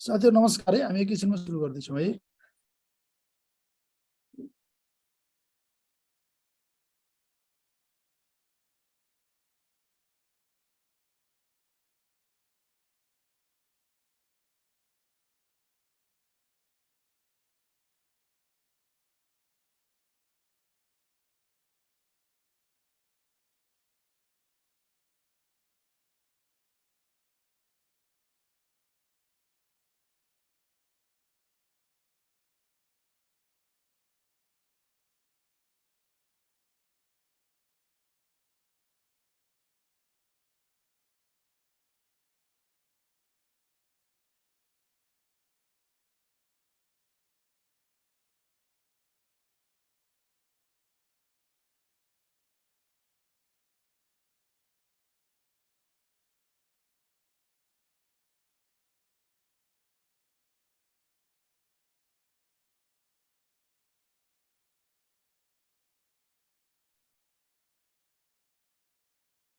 साथीहरु नमस्कार है। हामी एकैछिनमा सुरु गर्दैछौँ है।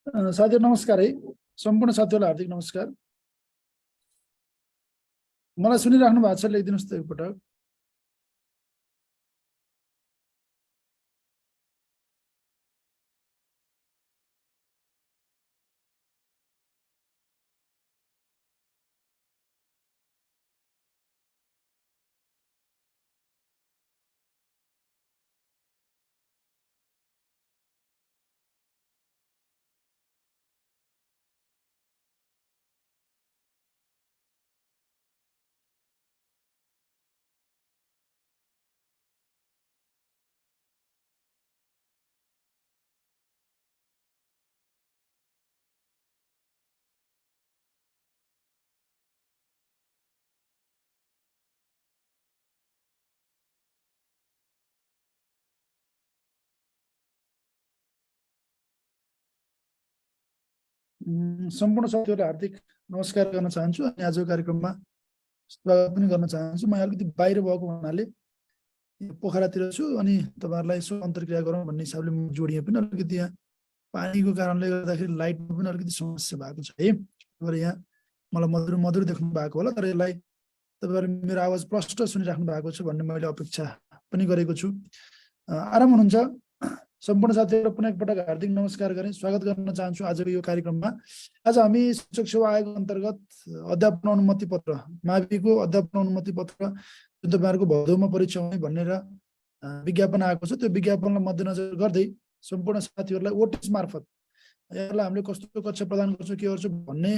साथीहरु नमस्कार है। सम्पूर्ण साथीहरुलाई हार्दिक नमस्कार। मलाई सुनिराख्नु भएको छ लेखिदिनुस् त एकपटक। सम्पूर्ण साथीहरुलाई हार्दिक नमस्कार गर्न चाहन्छु अनि आजको कार्यक्रममा स्वागत पनि गर्न चाहन्छु। म अलिकति बाहिर भएको हुनाले पोखरातिर छु अनि तपाईहरुलाई यसो अन्तर्क्रिया गरौँ भन्ने हिसाबले म जोडिए पनि अलिकति यहाँ पानीको कारणले गर्दाखेरि लाइटमा पनि अलिकति समस्या भएको छ है। तर यहाँ मलाई मधुर मधुर देख्नु भएको होला, तर यसलाई तपाईहरु मेरो आवाज प्रष्ट सुनिराख्नु भएको छ भन्ने मैले अपेक्षा पनि गरेको छु। आराम हुनुहुन्छ? सम्पूर्ण साथीहरु पुनः एकपटक हार्दिक नमस्कार गरे स्वागत गर्न चाहन्छु आजको यो कार्यक्रममा। आज हामी शिक्षक सेवा आयोग अन्तर्गत अध्यापन अनुमति पत्र माविको अध्यापन अनुमति पत्र जुन तपाईहरुको भदौमा परीक्षा हुने भनेर विज्ञापन आएको छ, त्यो विज्ञापनलाई मध्यनजर गर्दै सम्पूर्ण साथीहरुलाई ओटिस मार्फत यहाँलाई हामीले कस्तो कक्षा प्रदान गर्छौं के गर्छौं भन्ने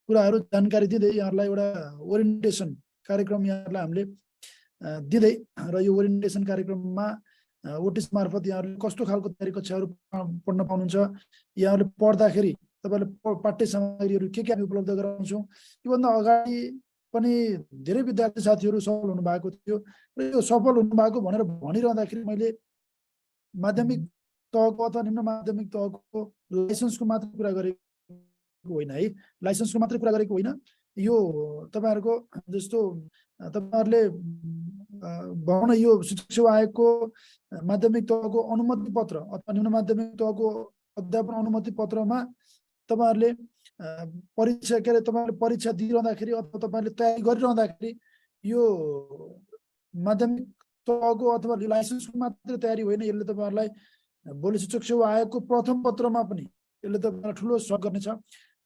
कुराहरु जानकारी दिँदै यहाँलाई एउटा ओरिएन्टेसन कार्यक्रम यहाँलाई हामीले दिँदै र यो ओरिएन्टेसन कार्यक्रममा ओटिस मार्फत यहाँहरुले कस्तो खालको तयारी कक्षाहरु पढ्न पाउनुहुन्छ, यहाँहरुले पढ्दाखेरि तपाईहरुले पाठ्य सामग्रीहरु के हामी उपलब्ध गराउँछौं। योभन्दा अगाडि पनि धेरै विद्यार्थी साथीहरु सफल हुनु भएको थियो र यो सफल हुनु भएको भनेर भनिरहँदाखेरि मैले माध्यमिक तहको अथवा निम्न माध्यमिक तहको लाइसेन्सको मात्र कुरा गरेको होइन है। लाइसेन्सको मात्र कुरा गरेको होइन, यो तपाईहरुको जस्तो तपाईहरुले भनौं न यो शिक्षक सेवा आयोगको माध्यमिक तहको अनुमति पत्र अथवा निम्न माध्यमिक तहको अध्यापन अनुमति पत्रमा तपाईहरुले परीक्षा के तपाईहरुले परीक्षा दिइरहँदाखेरि अथवा तपाईहरुले तयारी गरिरहँदाखेरि यो माध्यमिक तहको अथवा लाइसेन्सको मात्र तयारी होइन, यसले तपाईहरुलाई भोलि शिक्षक सेवा आयोगको प्रथम पत्रमा पनि यसले तपाईहरुलाई ठूलो सहयोग गर्नेछ।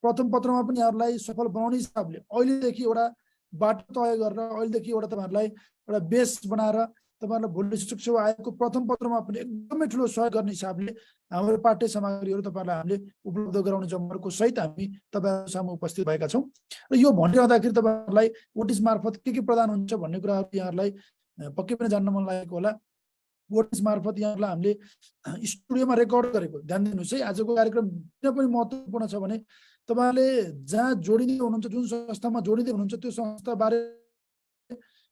प्रथम पत्रमा पनि यहाँहरुलाई सफल बनाउने हिसाबले अहिलेदेखि एउटा बाटो तय गरेर अहिलेदेखि एउटा तपाईहरुलाई एउटा बेस बनाएर तपाईहरुलाई भोलि शिक्षक सेवा आयोगको प्रथम पत्रमा पनि एकदमै ठूलो सहयोग गर्ने हिसाबले हाम्रो पाठ्य सामग्रीहरु तपाईहरुलाई हामीले उपलब्ध गराउने जमर्को सहित हामी तपाईहरु सामु उपस्थित भएका छौं। र यो भनिरहँदाखेरि तपाईहरुलाई ओटिस मार्फत के प्रदान हुन्छ भन्ने कुराहरु यहाँहरुलाई पक्कै पनि जान्न मन लागेको होला। ओटिस मार्फत यहाँहरुलाई हामीले स्टुडियोमा रेकर्ड गरेको ध्यान दिनुस् है। आजको कार्यक्रम किन पनि महत्त्वपूर्ण छ भने तपाईहरुले जहाँ जोडिदै हुनुहुन्छ, जुन संस्थामा जोडिदै हुनुहुन्छ त्यो संस्था बारे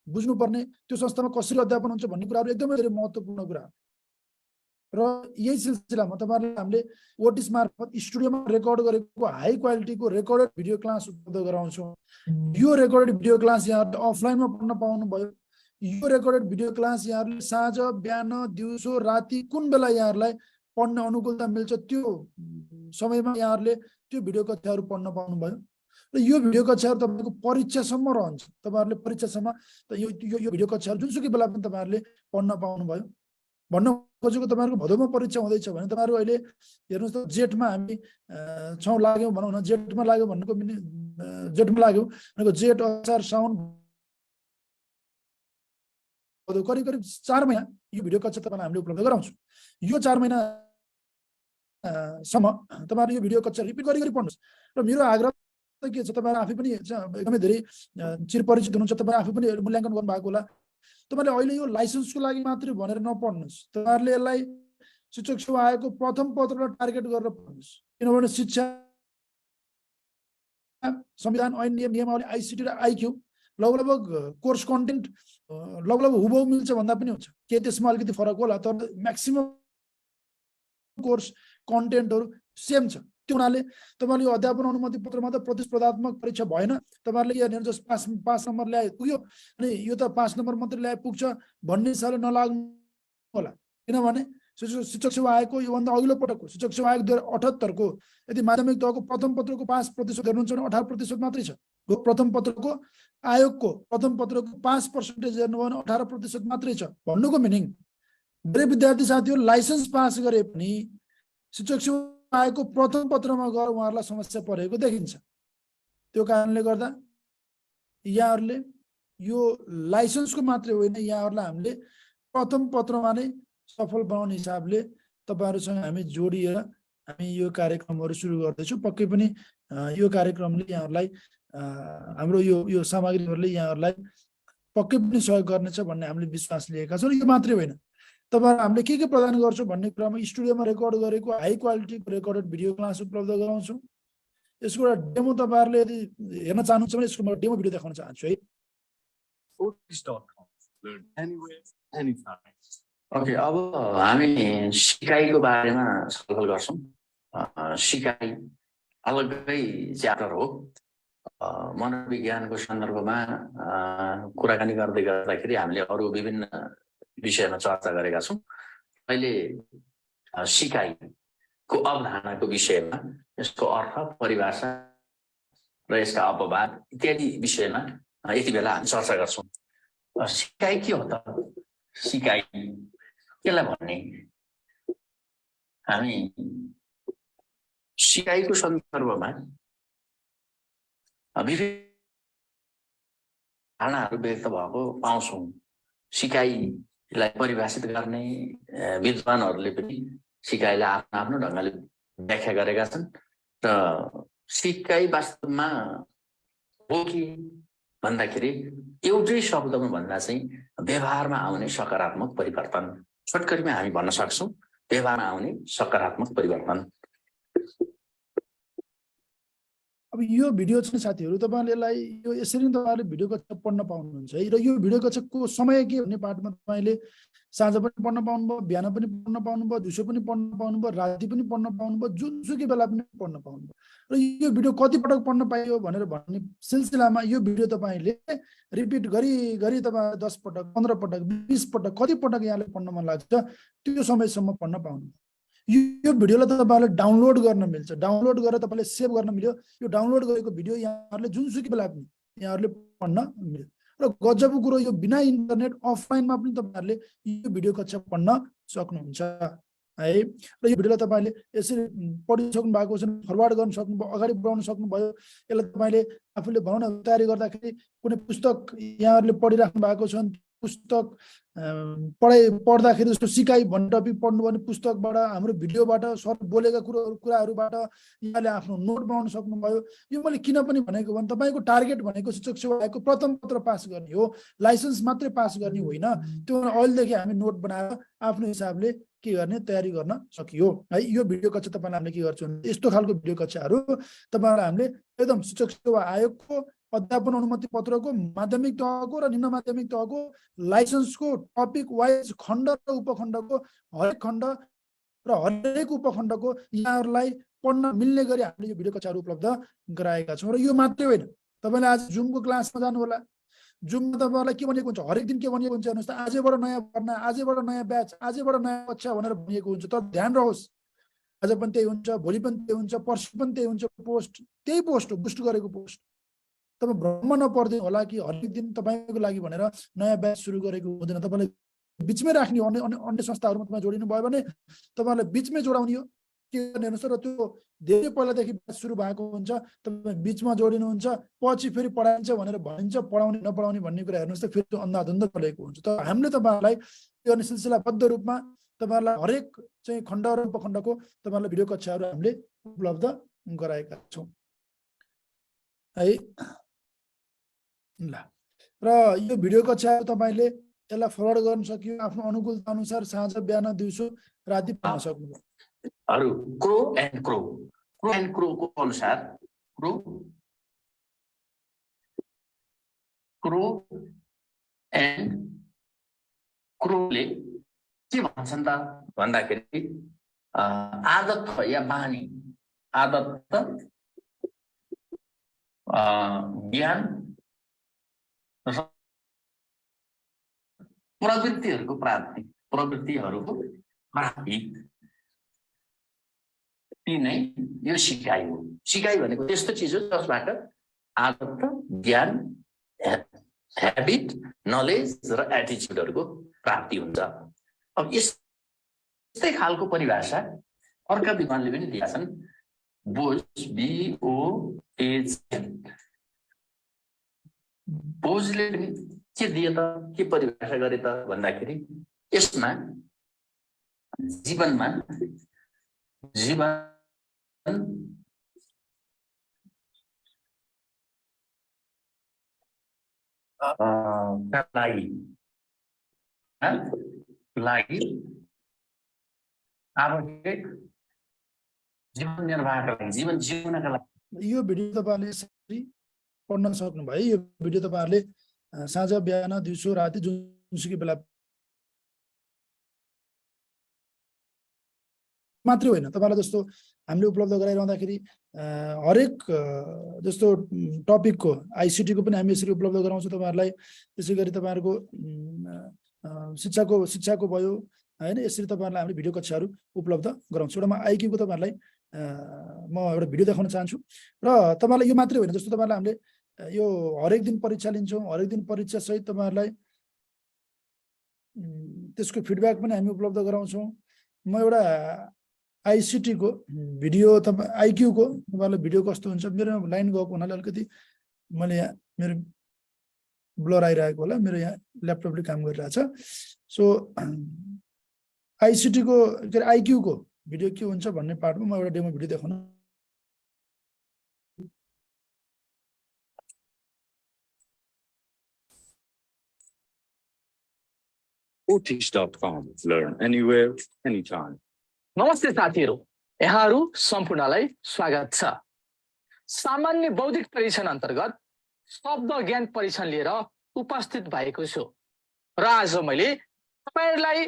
बुझ्नुपर्ने, त्यो संस्थामा कसरी अध्यापन हुन्छ भन्ने कुराहरु एकदमै धेरै महत्त्वपूर्ण कुरा र यही सिलसिलामा तपाईहरुले हामीले ओटिस मार्फत स्टुडियोमा रेकर्ड गरेको हाई क्वालिटीको रेकर्डेड भिडियो क्लास उपलब्ध गराउँछौं। यो रेकर्डेड भिडियो क्लास यहाँहरुले अफलाइनमा पढ्न पाउनु भयो। यो रेकर्डेड भिडियो क्लास यहाँहरुले साँझ बिहान दिउँसो राति कुन बेला यहाँहरुलाई पढ्न अनुकूलता मिल्छ त्यो समयमा यहाँहरुले त्यो भिडियो कक्षाहरु पढ्न पाउनु भयो। र र यो भिडियो कक्षाहरु तपाईको परीक्षासम्म रहन्छ। तपाईहरुले परीक्षासम्म त यो भिडियो कक्षाहरु जुनसुकै बेला पनि तपाईहरुले पढ्न पाउनुभयो। भन्न खोजेको तपाईहरुको भदौमा परीक्षा हुँदैछ भने तपाईहरु अहिले हेर्नुस् त जेठमा हामी छौं लाग्यौं भनौं न, जेठमा लाग्यो भन्नुको जेठमा लाग्यो भनेको जेठ असार साउन भदौ करिब 4 महिना यो भिडियो कक्षा तपाईलाई हामीले उपलब्ध गराउँछौं। यो 4 महिना सम्म तपाईहरु यो भिडियो कक्षा रिपिट गरी पढ्नुस्। र मेरो आग्रह त के छ, तपाईहरु आफै पनि एकदमै धेरै चिरपरिचित हुनुहुन्छ, तपाईहरु आफै पनि मूल्याङ्कन गर्नु भएको होला। तपाईले अहिले यो लाइसेन्सको लागि मात्रै भनेर नपढ्नुस्। तपाईहरुले यसलाई शिक्षक सेवा आयोगको प्रथम पत्रलाई टार्गेट गरेर पढ्नुस्। किनभने शिक्षा संविधान ऐन नियमावली आईसीटी र आईक्यू लगभग कोर्स कन्टेन्ट लगभग हुबहु मिल्छ भन्दा पनि हुन्छ। के त्यसमा अलिकति फरक होला, तर म्याक्सिमम कोर्स कन्टेन्टहरु सेम छ। त्यो हुनाले तपाईले यो अध्यापन अनुमति पत्रमा त प्रतिस्पर्धात्मक परीक्षा भएन। तपाईहरुले यहाँ जस पास नम्बर ल्याए पुग्यो अनि यो त पास नम्बर मात्रै ल्याए पुग्छ भन्ने हिसाबले नलाग्नु होला। किनभने शिक्षक सेवा आयोगको यो भन्दा अघिल्लो पटकको शिक्षक सेवा आयोग 2078 को यदि माध्यमिक तहको प्रथम पत्रको पास प्रतिशत हेर्नुहुन्छ भने 18% मात्रै छ। यो प्रथम पत्रको आयोगको प्रथम पत्रको पास पर्सेन्टेज हेर्नु भने 18% मात्रै छ। भन्नुको मिनिङ धेरै विद्यार्थी साथीहरु लाइसेन्स पास गरे पनि शिक्षक सेवा आयोगको प्रथम पत्रमा गएर उहाँहरुलाई समस्या परेको देखिन्छ। त्यो कारणले गर्दा यहाँहरुले यो लाइसेन्सको मात्रै होइन, यहाँहरुलाई हामीले प्रथम पत्रमा नै सफल बनाउने हिसाबले तपाईहरुसँग हामी जोडिएर हामी यो कार्यक्रमहरु सुरु गर्दैछौं। पक्कै पनि यो कार्यक्रमले यहाँहरुलाई हाम्रो यो सामग्रीहरुले यहाँहरुलाई पक्कै पनि सहयोग गर्नेछ भन्ने हामीले विश्वास लिएका छौं। यो मात्रै होइन, तपाईहरु हामीले के प्रदान गर्छौं भन्ने कुरामा स्टुडियोमा रेकर्ड गरेको हाई क्वालिटीको रेकर्डेड भिडियो क्लास उपलब्ध गराउँछौं। यसको एउटा डेमो तपाईहरुले यदि हेर्न चाहनुहुन्छ भने यसको म डेमो भिडियो देखाउन चाहन्छु है। Focus.com. Learn anywhere, anytime. Okay, अब हामी सिकाइको बारेमा छलफल गर्छौं। सिकाइ अलग्गै च्याप्टर हो। मनोविज्ञानको सन्दर्भमा कुराकानी गर्दाखेरि हामीले अरु विभिन्न विषयमा चर्चा गरेका छौं। अहिले सिकाइको अवधारणाको विषयमा, यसको अर्थ, परिभाषा र यसका अपवाद इत्यादि विषयमा यति बेला हामी चर्चा गर्छौं। सिकाइ के हो त? सिकाइ केलाई भन्ने? हामी सिकाइको सन्दर्भमा विभिन्न धारणाहरू व्यक्त भएको पाउँछौं। सिकाइलाई परिभाषित गर्ने विद्वानहरूले पनि सिकाइलाई आफ्नो आफ्नो ढंगले व्याख्या गरेका छन् र सिकाइ वास्तवमा हो कि भन्दाखेरि एउटै शब्दमा भन्दा चाहिँ व्यवहारमा आउने सकारात्मक परिवर्तन, छोटकरीमा हामी भन्न सक्छौं व्यवहारमा आउने सकारात्मक परिवर्तन। अब यो भिडियो चाहिँ साथीहरु तपाईहरुलाई यो यसरी नै तपाईहरुले भिडियो कक्षा पढ्न पाउनुहुन्छ है। र यो भिडियो कक्षाको समय के भन्ने पार्टमा तपाईले साँझ पनि पढ्न पाउनुभयो, बिहान पनि पढ्न पाउनुभयो, दिउँसो पनि पढ्न पाउनुभयो, राति पनि पढ्न पाउनुभयो, जुनसुकै बेला पनि पढ्न पाउनुभयो। र यो भिडियो कति पटक पढ्न पाइयो भनेर भन्ने सिलसिलामा यो भिडियो तपाईले रिपिट गरी तपाईले 10 पटक, 15 पटक, 20 पटक, कति पटक यहाँले पढ्न मन लाग्छ त्यो समयसम्म पढ्न पाउनुहुन्छ। यो भिडियोलाई तपाईहरुले डाउनलोड गर्न मिल्छ। डाउनलोड गरेर तपाईले सेभ गर्न मिल्यो। यो डाउनलोड गरेको भिडियो यहाँहरुले जुनसुकै बेला पनि यहाँहरुले पढ्न मिल्यो। र गजबको कुरो यो बिना इन्टरनेट अफलाइनमा पनि तपाईहरुले यो भिडियो कक्षा पढ्न सक्नुहुन्छ है। र यो भिडियोलाई तपाईले यसरी पढिसक्नु भएको छ, फरवार्ड गर्न सक्नुभयो, अगाडि बढाउन सक्नुभयो। यसलाई तपाईले आफूले भनौं न तयारी गर्दाखेरि कुनै पुस्तक यहाँहरुले पढिराख्नु भएको छ, पुस्तक पढ्दाखेरि जस्तो सिकाइ भन्ने टपिक पढ्नु भने पुस्तकबाट, हाम्रो भिडियोबाट, सर बोलेका कुराहरुबाट यहाँले आफ्नो नोट बनाउन सक्नुभयो। यो मैले किन पनि भनेको भने तपाईको टार्गेट भनेको शिक्षक सेवा आयोगको प्रथम पत्र पास गर्ने हो, लाइसेन्स मात्रै पास गर्ने होइन। त्यो अहिलेदेखि हामी नोट बनाएर आफ्नो हिसाबले के गर्ने तयारी गर्न सकियो है। यो भिडियो कक्षा तपाईलाई हामीले के गर्छौं, यस्तो खालको भिडियो कक्षाहरु तपाईलाई हामीले एकदम शिक्षक सेवा आयोगको अध्यापन अनुमति पत्रको माध्यमिक तहको र निम्न माध्यमिक तहको लाइसेन्सको टपिक वाइज खण्ड र उपखण्डको हरेक खण्ड र हरेक उपखण्डको यहाँहरुलाई पढ्न मिल्ने गरी हामीले यो भिडियो कक्षाहरु उपलब्ध गराएका छौं। र यो मात्रै होइन, तपाईले आज जुमको क्लासमा जानु होला, जुममा तपाईहरुलाई के भनिएको हुन्छ, हरेक दिन के भनिएको हुन्छ हेर्नुस् त, आजैबाट नयाँ भर्ना, आजैबाट नयाँ ब्याच, आजैबाट नयाँ कक्षा भनेर भनिएको हुन्छ। तर ध्यान रहोस्, आज पनि त्यही हुन्छ, भोलि पनि त्यही हुन्छ, पर्सि पनि त्यही हुन्छ, पोस्ट त्यही पोस्ट हो, बुस्ट गरेको पोस्ट। तपाईँ भ्रम नपर्दैन होला कि हरेक दिन तपाईँको लागि भनेर नयाँ ब्याच सुरु गरेको हुँदैन। तपाईँले बिचमै राख्ने अन्य संस्थाहरूमा तपाईँ जोडिनु भयो भने तपाईँलाई बिचमै जोडाउने हो। के गर्ने हेर्नुहोस्, र त्यो धेरै पहिलादेखि ब्याच सुरु भएको हुन्छ, तपाईँ बिचमा जोडिनुहुन्छ, पछि फेरि पढाइन्छ भनेर भनिन्छ, पढाउने नपढाउने भन्ने कुरा हेर्नुहोस् त फेरि अन्धाधुन्द चलेको हुन्छ। तर हामीले तपाईँहरूलाई त्यो अनि सिलसिलाबद्ध रूपमा तपाईँहरूलाई हरेक चाहिँ खण्ड र उपखण्डको तपाईँहरूलाई भिडियो कक्षाहरू हामीले उपलब्ध गराएका छौँ है। ल, र यो भिडियो कक्षाहरू तपाईँले यसलाई फरवर्ड गर्न सकियो आफ्नो अनुकूलता अनुसार, साँझ बिहान दिउँसो राति पाउन सक्नुभयो। क्रो एन्ड क्रो को अनुसार क्रो एन्ड क्रोले के भन्छन् त भन्दाखेरि आदत या बानी, आदत ज्ञान र प्रवृत्तिहरूको प्राप्ति, ती नै यो सिकाइ हो। सिकाइ भनेको त्यस्तो चिज हो जसबाट आदत, ज्ञान, ह्याबिट, नलेज र एटिच्युडहरूको प्राप्ति हुन्छ। अब यस्तै खालको परिभाषा अर्का विद्वानले पनि दिएका छन्। बोजले पनि के दिए त, के परिभाषा गरे त भन्दाखेरि यसमा जीवन लागि आवश्यक जीवन निर्वाहका लागि, जीवन जिउनका लागि यो भिडियो तपाईँले यसरी पढ्न सक्नुभयो। यो भिडियो तपाईँहरूले साँझ बिहान दिउँसो राति जुनसुकै बेला मात्रै होइन, तपाईँलाई जस्तो हामीले उपलब्ध गराइरहँदाखेरि हरेक जस्तो टपिकको आइसिटीको पनि हामी यसरी उपलब्ध गराउँछौँ तपाईँहरूलाई। त्यसै गरी तपाईँहरूको शिक्षाको भयो होइन, यसरी तपाईँहरूलाई हामीले भिडियो कक्षाहरू उपलब्ध गराउँछौँ। एउटा म आइक्यूको तपाईँहरूलाई म एउटा भिडियो देखाउन चाहन्छु। र तपाईँलाई यो मात्रै होइन, जस्तो तपाईँहरूलाई हामीले यो हरेक दिन परीक्षा लिन्छौँ, हरेक दिन परीक्षा सहित तपाईँहरूलाई त्यसको फिडब्याक पनि हामी उपलब्ध गराउँछौँ। म एउटा आइसिटीको भिडियो तपाईँ आइक्यूको तपाईँलाई भिडियो कस्तो हुन्छ, मेरो लाइन गएको हुनाले अलिकति मैले यहाँ मेरो ब्लर आइरहेको होला, मेरो यहाँ ल्यापटपले काम गरिरहेछ। सो आइसिटीको के अरे आइक्यूको भिडियो के हुन्छ भन्ने पार्टमा म एउटा डेमो भिडियो देखाउन। Otis.com. Learn anywhere, anytime. नमस्ते साथीहरू, यहाँहरू सम्पूर्णलाई स्वागत छ। सामान्य बौद्धिक परीक्षण अन्तर्गत शब्द ज्ञान परीक्षण लिएर उपस्थित भएको छु र आज मैले तपाईहरुलाई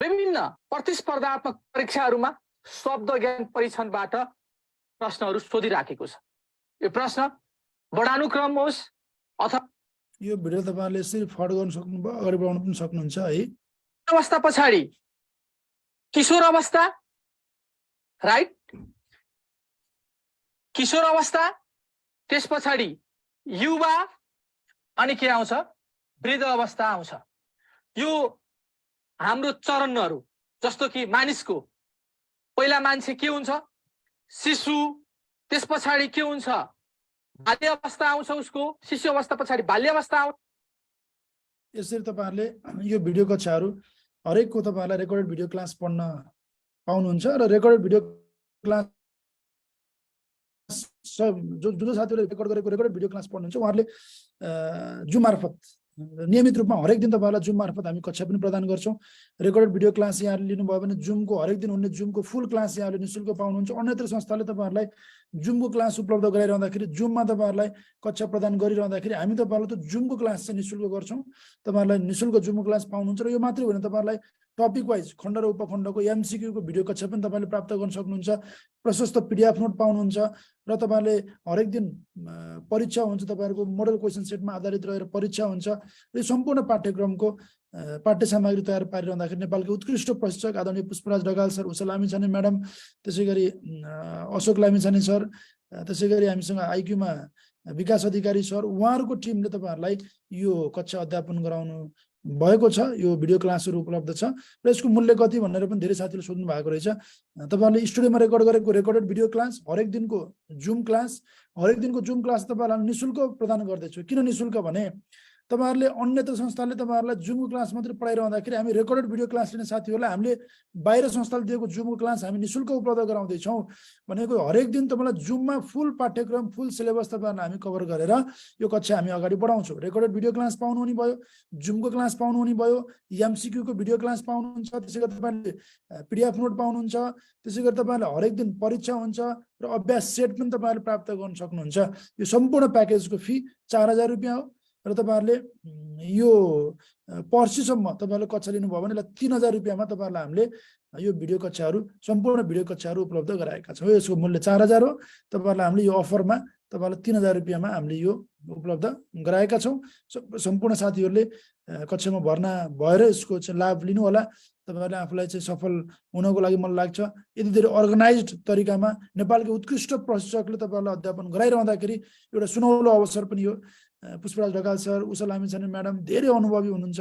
विभिन्न प्रतिस्पर्धात्मक परीक्षाहरूमा शब्द ज्ञान परीक्षणबाट प्रश्नहरू सोधिराखेको छ। यो प्रश्न वर्णानुक्रम होस् अथवा यो भिडियो तपाईहरुले यसरी फरवर्ड गर्न सक्नुभयो, अगाडि बढाउन पनि सक्नुहुन्छ है। अवस्था पछाडि किशोर अवस्था, राइट, किशोर अवस्था, त्यस पछाडि युवा, अनि के आउँछ, वृद्ध अवस्था आउँछ। यो हाम्रो चरणहरू, जस्तो कि मानिसको पहिला मान्छे के हुन्छ, शिशु, त्यस पछाडि के हुन्छ, बाल्य अवस्था आउँछ, उसको शिशु अवस्था पछाडि बाल्य अवस्था आउँछ। यसरी तपाईहरुले यो भिडियो कक्षाहरू हरेकको तपाईहरुलाई रेकर्डेड भिडियो क्लास पढ्न पाउनुहुन्छ र रेकर्डेड भिडियो क्लास जो साथीहरुले रेकर्ड गरेको रेकर्डेड भिडियो क्लास पढ्नुहुन्छ उहाँहरूले जुम मार्फत नियमित रूपमा हरेक दिन तपाईहरुलाई जुम मार्फत हामी कक्षा पनि प्रदान गर्छौं। रेकर्डेड भिडियो क्लास यहाँले लिनुभयो भने जुमको हरेक दिन हुने जुमको फुल क्लास यहाँले निशुल्क पाउनुहुन्छ। अन्यत्र संस्थाले तपाईहरुलाई जुमको क्लास उपलब्ध गराइरहँदाखेरि जुममा तपाईहरुलाई कक्षा प्रदान गरिरहँदाखेरि हामी तपाईहरुलाई त जुमको क्लास चाहिँ निशुल्क गर्छौं। तपाईहरुलाई निशुल्क जुमको क्लास पाउनुहुन्छ र यो मात्रै होइन, तपाईहरुलाई टपिक वाइज खण्ड र उपखण्डको एमसीक्यू को भिडियो कक्षा पनि तपाईले प्राप्त गर्न सक्नुहुन्छ। प्रशस्त पीडीएफ नोट पाउनुहुन्छ र तपाईँहरूले हरेक दिन परीक्षा हुन्छ, तपाईँहरूको मोडल क्वेसन सेटमा आधारित रहेर परीक्षा हुन्छ। र यो सम्पूर्ण पाठ्यक्रमको पाठ्य सामग्री तयार पारिरहँदाखेरि नेपालको उत्कृष्ट प्रशिक्षक आदरणीय पुष्पराज ढकाल सर, उषा लामिछाने म्याडम, त्यसै गरी अशोक लामिछाने सर, त्यसै गरी हामीसँग आइक्यूमा विकास अधिकारी सर, उहाँहरूको टिमले तपाईँहरूलाई यो कक्षा अध्यापन गराउनु भएको छ। यो भिडियो क्लासहरू उपलब्ध छ र यसको मूल्य कति भनेर पनि धेरै साथीहरूले सोध्नु भएको रहेछ। तपाईँहरूले स्टुडियोमा रेकर्ड गरेको रेकर्डेड भिडियो क्लास, हरेक दिनको जुम क्लास तपाईँहरूलाई निःशुल्क प्रदान गर्दैछु। किन निःशुल्क भने तपाईँहरूले अन्यत्र संस्थाले तपाईँहरूलाई जुमको क्लास मात्रै पढाइरहँदाखेरि हामी रेकर्डेड भिडियो क्लास लिने साथीहरूलाई हामीले बाहिर संस्थाले दिएको जुमको क्लास हामी निःशुल्क उपलब्ध गराउँदैछौँ। भनेको हरेक दिन तपाईँलाई जुममा फुल पाठ्यक्रम फुल सिलेबस तपाईँहरूलाई हामी कभर गरेर यो कक्षा हामी अगाडि बढाउँछौँ। रेकर्डेड भिडियो क्लास पाउनुहुने भयो, जुमको क्लास पाउनुहुने भयो, एमसिक्यूको भिडियो क्लास पाउनुहुन्छ, त्यसै गरी तपाईँले पिडिएफ नोट पाउनुहुन्छ, त्यसै गरी तपाईँहरूले हरेक दिन परीक्षा हुन्छ र अभ्यास सेट पनि तपाईँहरूले प्राप्त गर्न सक्नुहुन्छ। यो सम्पूर्ण प्याकेजको फी 4000 रुपियाँ हो र तपाईँहरूले यो पर्सिसम्म तपाईँहरूले कक्षा लिनुभयो भने 3000 रुपियाँमा तपाईँहरूलाई हामीले यो भिडियो कक्षाहरू सम्पूर्ण भिडियो कक्षाहरू उपलब्ध गराएका छौँ। यसको मूल्य 4000 हो। तपाईँहरूलाई हामीले यो अफरमा तपाईँलाई 3000 रुपियाँमा हामीले यो उपलब्ध गराएका छौँ। सम्पूर्ण साथीहरूले कक्षामा भर्ना भएर यसको चाहिँ लाभ लिनु होला। तपाईँहरूले आफूलाई चाहिँ सफल हुनको लागि मलाई लाग्छ यति धेरै अर्गनाइज्ड तरिकामा नेपालको उत्कृष्ट प्रशिक्षकले तपाईँहरूलाई अध्यापन गराइरहँदाखेरि एउटा सुनौलो अवसर पनि हो। पुष्पराज ढकाल सर, उषा लामिछाने म्याडम धेरै अनुभवी हुनुहुन्छ,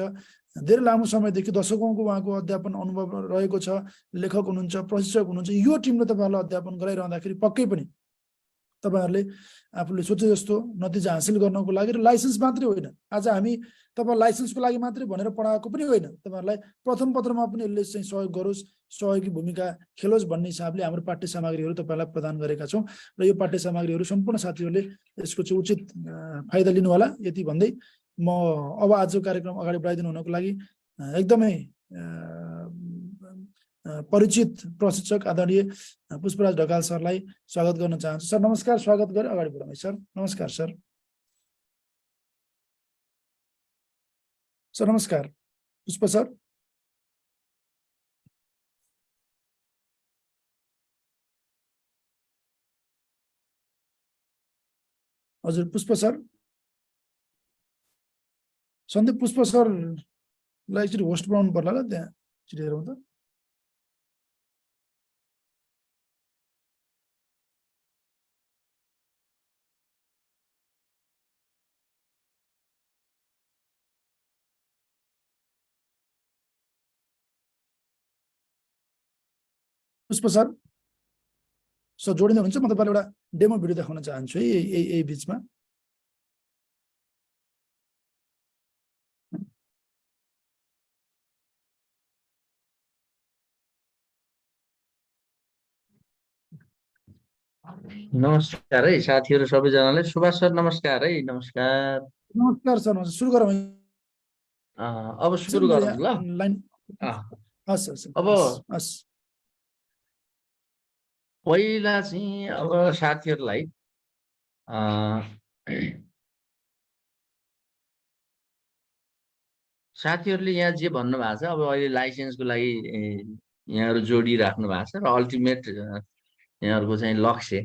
धेरै लामो समयदेखि दशकौँको उहाँको अध्यापन अनुभव रहेको छ, लेखक हुनुहुन्छ, प्रशिक्षक हुनुहुन्छ। यो टिमले तपाईँहरूलाई अध्यापन गराइरहँदाखेरि पक्कै पनि तपाईँहरूले आफूले सोचे जस्तो नतिजा हासिल गर्नको लागि र लाइसेन्स मात्रै होइन, आज हामी तपाईँ लाइसेन्सको लागि मात्रै भनेर पढाएको पनि होइन, तपाईँहरूलाई प्रथम पत्रमा पनि यसले चाहिँ सहयोग गरोस्, सहयोगी भूमिका खेलोस् भन्ने हिसाबले हाम्रो पाठ्य सामग्रीहरू तपाईँलाई प्रदान गरेका छौँ र यो पाठ्य सामग्रीहरू सम्पूर्ण साथीहरूले यसको चाहिँ उचित फाइदा लिनु होला। यति भन्दै म अब आजको कार्यक्रम अगाडि बढाइदिनु हुनको लागि एकदमै परिचित प्रशिक्षक आदरणीय पुष्पराज ढकाल सरलाई स्वागत गर्न चाहन्छु। सर नमस्कार, स्वागत गरेर अगाडि बढाउँ। सर नमस्कार। सर सर नमस्कार। पुष्प सर हजुर, पुष्प सर सन्दीप पुष्प सरलाई एकचोटि होस्ट बनाउनु पर्ला ल, त्यहाँ एकचोटि हेरौँ त। पुष्प सर जोडिँदै हुन्छ। म तपाईँलाई एउटा डेमो भिडियो देखाउन चाहन्छु है यही बिचमा। नमस्कार है साथीहरू सबैजनालाई। सुभाष सर नमस्कार है। नमस्कार। नमस्कार सर, नमस्कार। सुरु गरौँ। अब सुरु गरौँ ल। लाइन हस् हस् अब हस्। पहिला चाहिँ अब साथीहरूलाई साथीहरूले यहाँ जे भन्नुभएको छ, अब अहिले लाइसेन्सको लागि यहाँहरू जोडिराख्नु भएको छ र अल्टिमेट यहाँहरूको चाहिँ लक्ष्य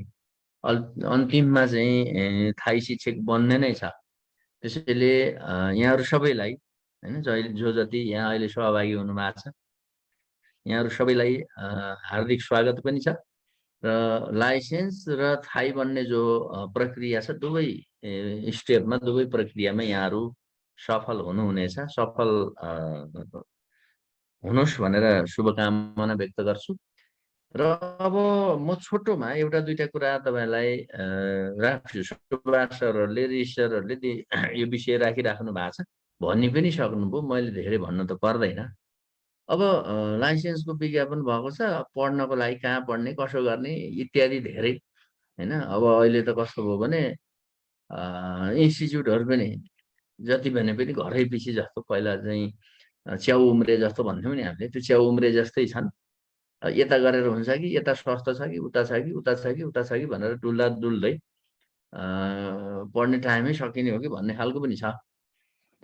अन्तिममा चाहिँ थाई शिक्षक बन्ने नै छ। त्यसैले यहाँहरू सबैलाई हैन, जो जति यहाँ अहिले सहभागी हुनुभएको छ यहाँहरू सबैलाई हार्दिक स्वागत पनि छ। र लाइसेन्स र थाई बन्ने जो प्रक्रिया छ, दुवै स्टेपमा दुवै प्रक्रियामा यहाँहरू सफल हुनुहुनेछ, सफल हुनुहोस् भनेर शुभकामना व्यक्त गर्छु। र अब म छोटोमा एउटा दुईटा कुरा तपाईँलाई राख्छु। सुभाष सरहरूले रिसरहरूले यो विषय राखिराख्नु भएको छ, भनि पनि सक्नुभयो, मैले धेरै भन्नु त पर्दैन। अब लाइसेन्सको विज्ञापन भएको छ, पढ्नको लागि कहाँ पढ्ने कसो गर्ने इत्यादि धेरै हैन। अब अहिले त कस्तो भयो भने इन्स्टिच्युटहरू पनि जति भने पनि घरै पछि जस्तो, पहिला चाहिँ च्याउ उम्रे जस्तो भन्थ्यौँ नि हामीले, त्यो च्याउ उम्रे जस्तै छन्। यता गरेर हुन्छ कि यता स्वस्थ छ कि उता छ कि उता छ कि उता छ कि भनेर डुल्दा डुल्दै पढ्ने टाइमै सकिने हो कि भन्ने खालको पनि छ।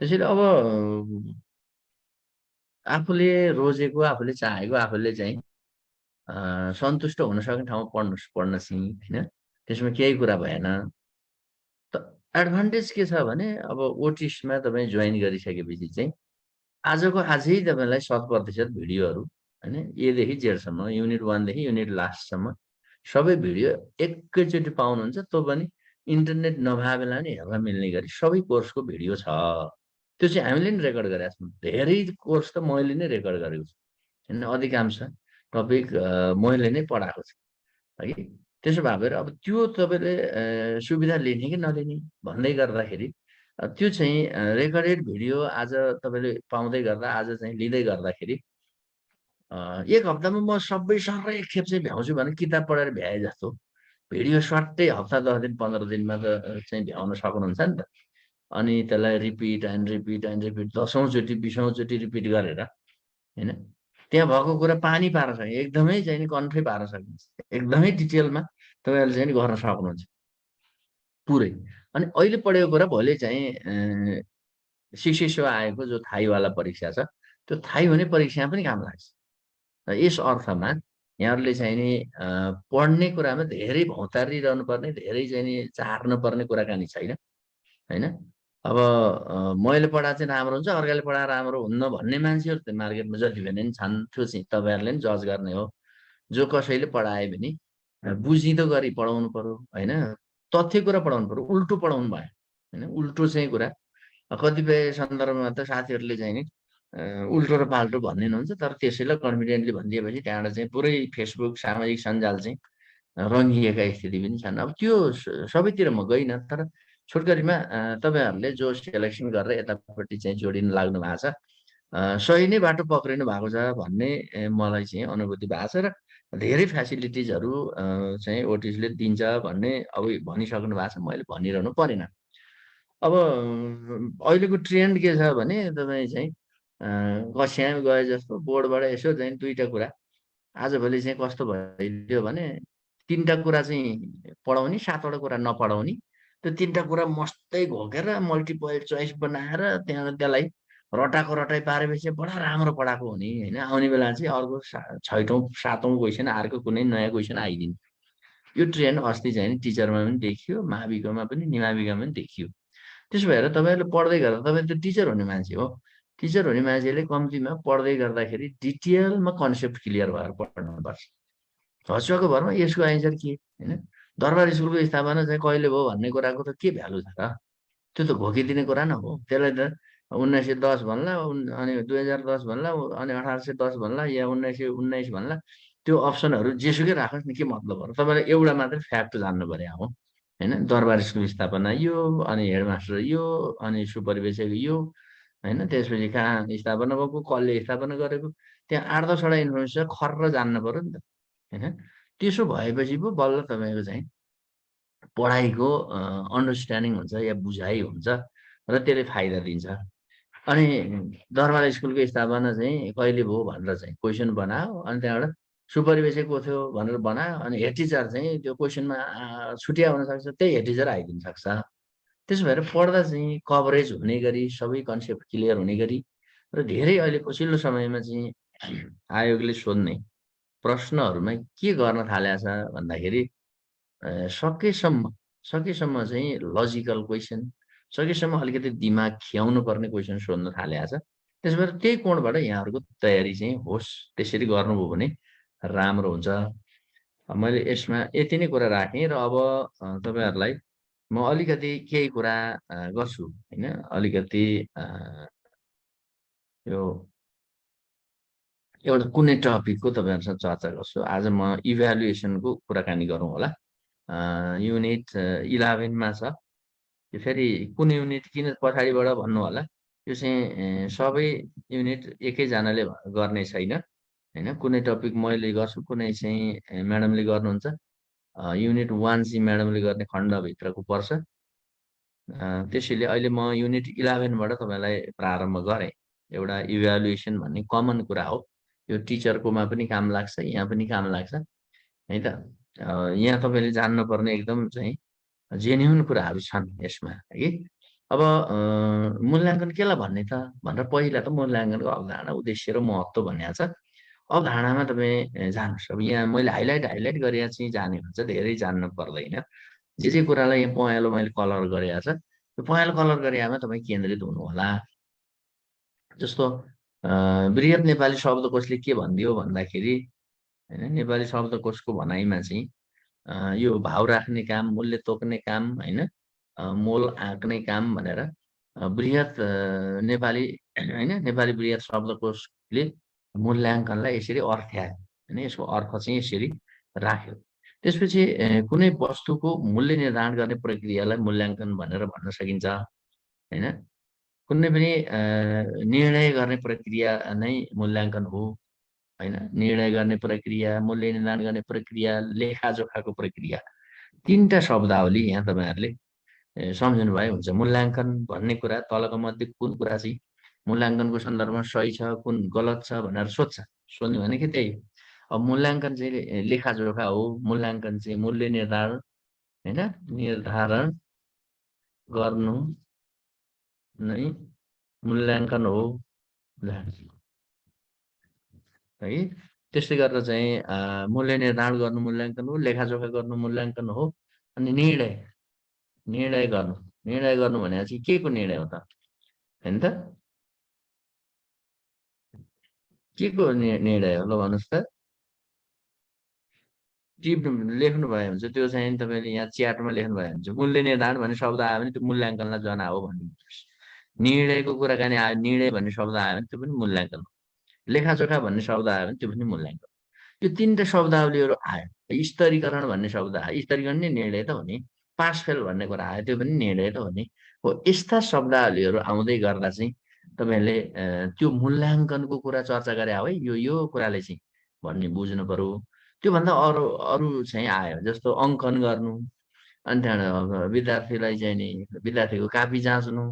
त्यसैले अब आफूले रोजेको, आफूले चाहेको, आफूले चाहिँ सन्तुष्ट हुन सक्ने ठाउँमा पढ्न सिक्नु हैन। त्यसमा केही कुरा भएन। एडभान्टेज के छ भने अब ओटिसमा तपाईँ जोइन गरिसकेपछि चाहिँ आजको आजै तपाईँलाई 100% भिडियोहरू होइन एदेखि जेडसम्म युनिट 1 देखि युनिट लास्टसम्म सबै भिडियो एकैचोटि पाउनुहुन्छ। त्यो पनि इन्टरनेट नभए बेला नि हेर्न मिल्ने गरी सबै कोर्सको भिडियो छ। त्यो चाहिँ हामीले नि रेकर्ड गरेका छौँ। धेरै कोर्स त मैले नै रेकर्ड गरेको छु होइन, अधिकांश टपिक मैले नै पढाएको छु है। त्यसो भएर अब त्यो तपाईँले सुविधा लिने कि नलिने भन्दै गर्दाखेरि त्यो चाहिँ रेकर्डेड भिडियो आज तपाईँले पाउँदै गर्दा आज चाहिँ लिँदै गर्दाखेरि एक हप्तामा म सबै सबै एकखेप चाहिँ भ्याउँछु भने किताब पढेर भ्याए जस्तो। भिडियो सर्टै हप्ता 10 दिन 15 दिनमा त चाहिँ भ्याउन सक्नुहुन्छ नि त। अनि त्यसलाई repeat and repeat and repeat 10औं चोटि 20औं चोटि रिपिट गरेर होइन त्यहाँ भएको कुरा पानी पार्न सकिन्छ, एकदमै चाहिँ नि कन्फै पार्न सकिन्छ, एकदमै डिटेलमा तपाईँहरूले चाहिँ गर्न सक्नुहुन्छ पुरै। अनि अहिले पढेको कुरा भोलि चाहिँ शिक्षिसो आएको जो थाईवाला परीक्षा छ त्यो थाई हुने परीक्षा पनि काम लाग्छ। यस अर्थमा यहाँहरूले चाहिँ नि पढ्ने कुरामा धेरै भौतारिरहनु पर्ने, धेरै चाहिँ नि चार्नु पर्ने कुराकानी छैन होइन। अब मैले पढाएको चाहिँ राम्रो हुन्छ, अर्काले पढाएर राम्रो हुन्न भन्ने मान्छेहरू त मार्केटमा जति पनि छन्। त्यो चाहिँ तपाईँहरूले नि जज गर्ने हो। जो कसैले पढाए भने बुझिँदो गरी पढाउनु पर्यो होइन, तथ्य कुरा पढाउनु पर्यो, उल्टो पढाउनु भयो होइन। उल्टो चाहिँ कुरा कतिपय सन्दर्भमा त साथीहरूले चाहिँ नि उल्टो र पाल्टो भनिदिनुहुन्छ, तर त्यसैलाई कन्फिडेन्टली भनिदिएपछि त्यहाँबाट चाहिँ पुरै फेसबुक सामाजिक सञ्जाल चाहिँ रङ्गिएका स्थिति पनि छन्। अब त्यो सबैतिर म गइनँ, तर छोटकरीमा तपाईँहरूले जो सेलेक्सन गरेर यतापट्टि चाहिँ जोडिन लाग्नु भएको छ सही नै बाटो पक्रिनु भएको छ भन्ने मलाई चाहिँ अनुभूति भएको छ। र धेरै फेसिलिटिजहरू चाहिँ ओटिसले दिन्छ भन्ने अब भनिसक्नु भएको छ, मैले भनिरहनु परेन। अब अहिलेको ट्रेन्ड के छ भने तपाईँ चाहिँ कक्षामा गए जस्तो बोर्डबाट यसो चाहिँ दुईवटा कुरा आजभोलि चाहिँ कस्तो भइदियो भने 3टा कुरा चाहिँ पढाउने 7वटा कुरा नपढाउने, त्यो 3टा कुरा मस्तै घोकेर मल्टिपल चोइस बनाएर त्यहाँ त्यसलाई रटाको रटाइ पारेपछि बडा राम्रो पढाएको हुने होइन। आउने बेला चाहिँ अर्को 6औं 7औं क्वेसन अर्को कुनै नयाँ क्वेसन आइदिने, यो ट्रेन्ड अस्ति चाहिँ टिचरमा पनि देखियो, माविकोमा पनि निमाविकामा पनि देखियो। त्यसो भएर तपाईँहरूले पढ्दै गर्दा तपाईँ त टिचर हुने मान्छे हो। टिचर हुने मान्छेले कम्तीमा पढ्दै गर्दाखेरि डिटेलमा कन्सेप्ट क्लियर भएर पढ्नुपर्छ। हँसुवाको भरमा यसको एन्सर के होइन। दरबार स्कुलको स्थापना चाहिँ कहिले भयो भन्ने कुराको त के भ्यालु छ र? त्यो त घोकिदिने कुरा न हो। त्यसलाई त 1910 भन्ला, अनि 2010 भन्ला, अनि 1810 भन्ला, या 1919 भन्ला, त्यो अप्सनहरू जेसुकै राखोस् न, के मतलब हो र? तपाईँले एउटा मात्रै फ्याक्ट जान्नु पर्यो हो होइन। दरबार स्कुल स्थापना यो, अनि हेडमास्टर यो, अनि सुपरिवेक्षक यो होइन, त्यसपछि कहाँ स्थापना भएको, कसले स्थापना गरेको, त्यहाँ 8-10वटा इन्फर्मेसन खर्र जान्नु पर्यो नि त होइन। त्यसो भएपछि पो बल्ल तपाईँको चाहिँ पढाइको अन्डरस्ट्यान्डिङ हुन्छ या बुझाइ हुन्छ र त्यसले फाइदा दिन्छ। अनि दरबार स्कुलको स्थापना चाहिँ कहिले भयो भनेर चाहिँ क्वेसन बनायो, अनि त्यहाँबाट सुपरिवेक्षक को थियो भनेर बनायो, अनि हेड टिचर चाहिँ त्यो क्वेसनमा छुट्या हुनसक्छ, त्यही हेड टिचर आइदिन सक्छ। त्यसो भएर पढ्दा चाहिँ कभरेज हुने गरी सबै कन्सेप्ट क्लियर हुने गरी र धेरै अहिले पछिल्लो समयमा चाहिँ आयोगले सोध्ने प्रश्नहरूमा के गर्न थालेको छ भन्दाखेरि सकेसम्म चाहिँ लजिकल क्वेसन, सकेसम्म अलिकति दिमाग खियाउनु पर्ने क्वेसन सोध्न थालेको छ। त्यसो भएर त्यही कोणबाट यहाँहरूको तयारी चाहिँ होस्, त्यसरी गर्नुभयो भने राम्रो हुन्छ। मैले यसमा यति नै कुरा राखेँ र अब तपाईँहरूलाई म अलिकति केही कुरा गर्छु होइन। अलिकति यो एउटा कुनै टपिकको तपाईँहरूसँग चर्चा गर्छु। आज म इभ्यालुएसनको कुराकानी गरौँ होला। युनिट 11मा छ। यो फेरि कुन युनिट किन पछाडिबाट भन्नु होला, यो चाहिँ सबै युनिट एकैजनाले गर्ने छैन होइन। कुनै टपिक मैले गर्छु, कुनै चाहिँ म्याडमले गर्नुहुन्छ। युनिट 1 चाहिँ म्याडमले गर्ने खण्डभित्रको पर्छ। त्यसैले अहिले म युनिट 11बाट तपाईँलाई प्रारम्भ गरेँ। एउटा इभ्यालुएसन भन्ने कमन कुरा हो, यो टिचरकोमा पनि काम लाग्छ, यहाँ पनि काम लाग्छ है त। यहाँ तपाईँले जान्नुपर्ने एकदम चाहिँ जेन्युन कुराहरू छन् यसमा है। अब मूल्याङ्कन केलाई भन्ने त भनेर पहिला त मूल्याङ्कनको अवधारणा, उद्देश्य र महत्त्व भनिएको छ। अवधारणामा तपाईँ जानुहोस्। अब यहाँ मैले हाइलाइट गरेर चाहिँ जाने भन्छ, धेरै जान्न पर्दैन। जे कुरालाई यहाँ पहेँलो मैले कलर गरेको छ, त्यो पहेँलो कलर गरेमा तपाईँ केन्द्रित हुनु होला। जस्तो बृहत नेपाली शब्दकोशले के भनिदियो भन्दाखेरि हैन, नेपाली शब्दकोशको भनाइमा चाहिँ यो भाव राख्ने काम, मूल्य तोक्ने काम, हैन, मोल आँक्ने काम भनेर बृहत नेपाली हैन, नेपाली बृहत शब्दकोशले मूल्याङ्कनलाई यसरी अर्थ्यायो हैन, यसको अर्थ चाहिँ यसरी राख्यो। त्यसपछि कुनै वस्तुको मूल्य निर्धारण गर्ने प्रक्रियालाई मूल्याङ्कन भनेर भन्न सकिन्छ हैन। कुनै पनि निर्णय गर्ने प्रक्रिया नै मूल्याङ्कन हो हैन। निर्णय गर्ने प्रक्रिया, मूल्य निर्धारण गर्ने प्रक्रिया, लेखाजोखाको प्रक्रिया, 3टा शब्दावली यहाँ तपाईहरुले सम्झिनु भए हुन्छ। मूल्याङ्कन भन्ने कुरा तलको मध्ये कुन कुरा चाहिँ मूल्याङ्कनको सन्दर्भमा सही छ, कुन गलत छ भनेर सोध्नु भनेको त्यही हो। अब मूल्याङ्कन चाहिँ लेखाजोखा हो, मूल्याङ्कन चाहिँ मूल्य निर्धारण हैन, निर्धारण गर्नु नै मूल्याङ्कन हो है। त्यस्तै गरेर चाहिँ मूल्य निर्धारण गर्नु मूल्याङ्कन हो, लेखाजोखा गर्नु मूल्याङ्कन हो, अनि निर्णय गर्नु भने चाहिँ के को निर्णय हो त हैन त? के को निर्णय हो ल भन्नुस् त? लेख्नु भयो भने चाहिँ त्यो चाहिँ तपाईले यहाँ च्याटमा लेख्नु भयो भने चाहिँ मूल्य निर्धारण भन्ने शब्द आयो भने त्यो मूल्याङ्कनलाई जना हो भन्नुहुन्छ। निर्णयको कुराकानी आयो, निर्णय भन्ने शब्द आयो भने त्यो पनि मूल्याङ्कन हो। लेखाजोखा भन्ने शब्द आयो भने त्यो पनि मूल्याङ्कन। यो 3टा शब्दावलीहरू आयो। स्तरीकरण भन्ने शब्द आयो, स्तरीकरण नै निर्णय त हो नि। पास फेल भन्ने कुरा आयो, त्यो पनि निर्णय त हो नि। हो, यस्ता शब्दावलीहरू आउँदै गर्दा चाहिँ तपाईले त्यो मूल्याङ्कनको कुरा चर्चा गरे हो है, यो कुराले चाहिँ भन्ने बुझ्नु पर्यो। त्योभन्दा अरू चाहिँ आयो, जस्तो अङ्कन गर्नु, अनि त्यहाँबाट विद्यार्थीलाई चाहिँ नि विद्यार्थीको कापी जाँच्नु,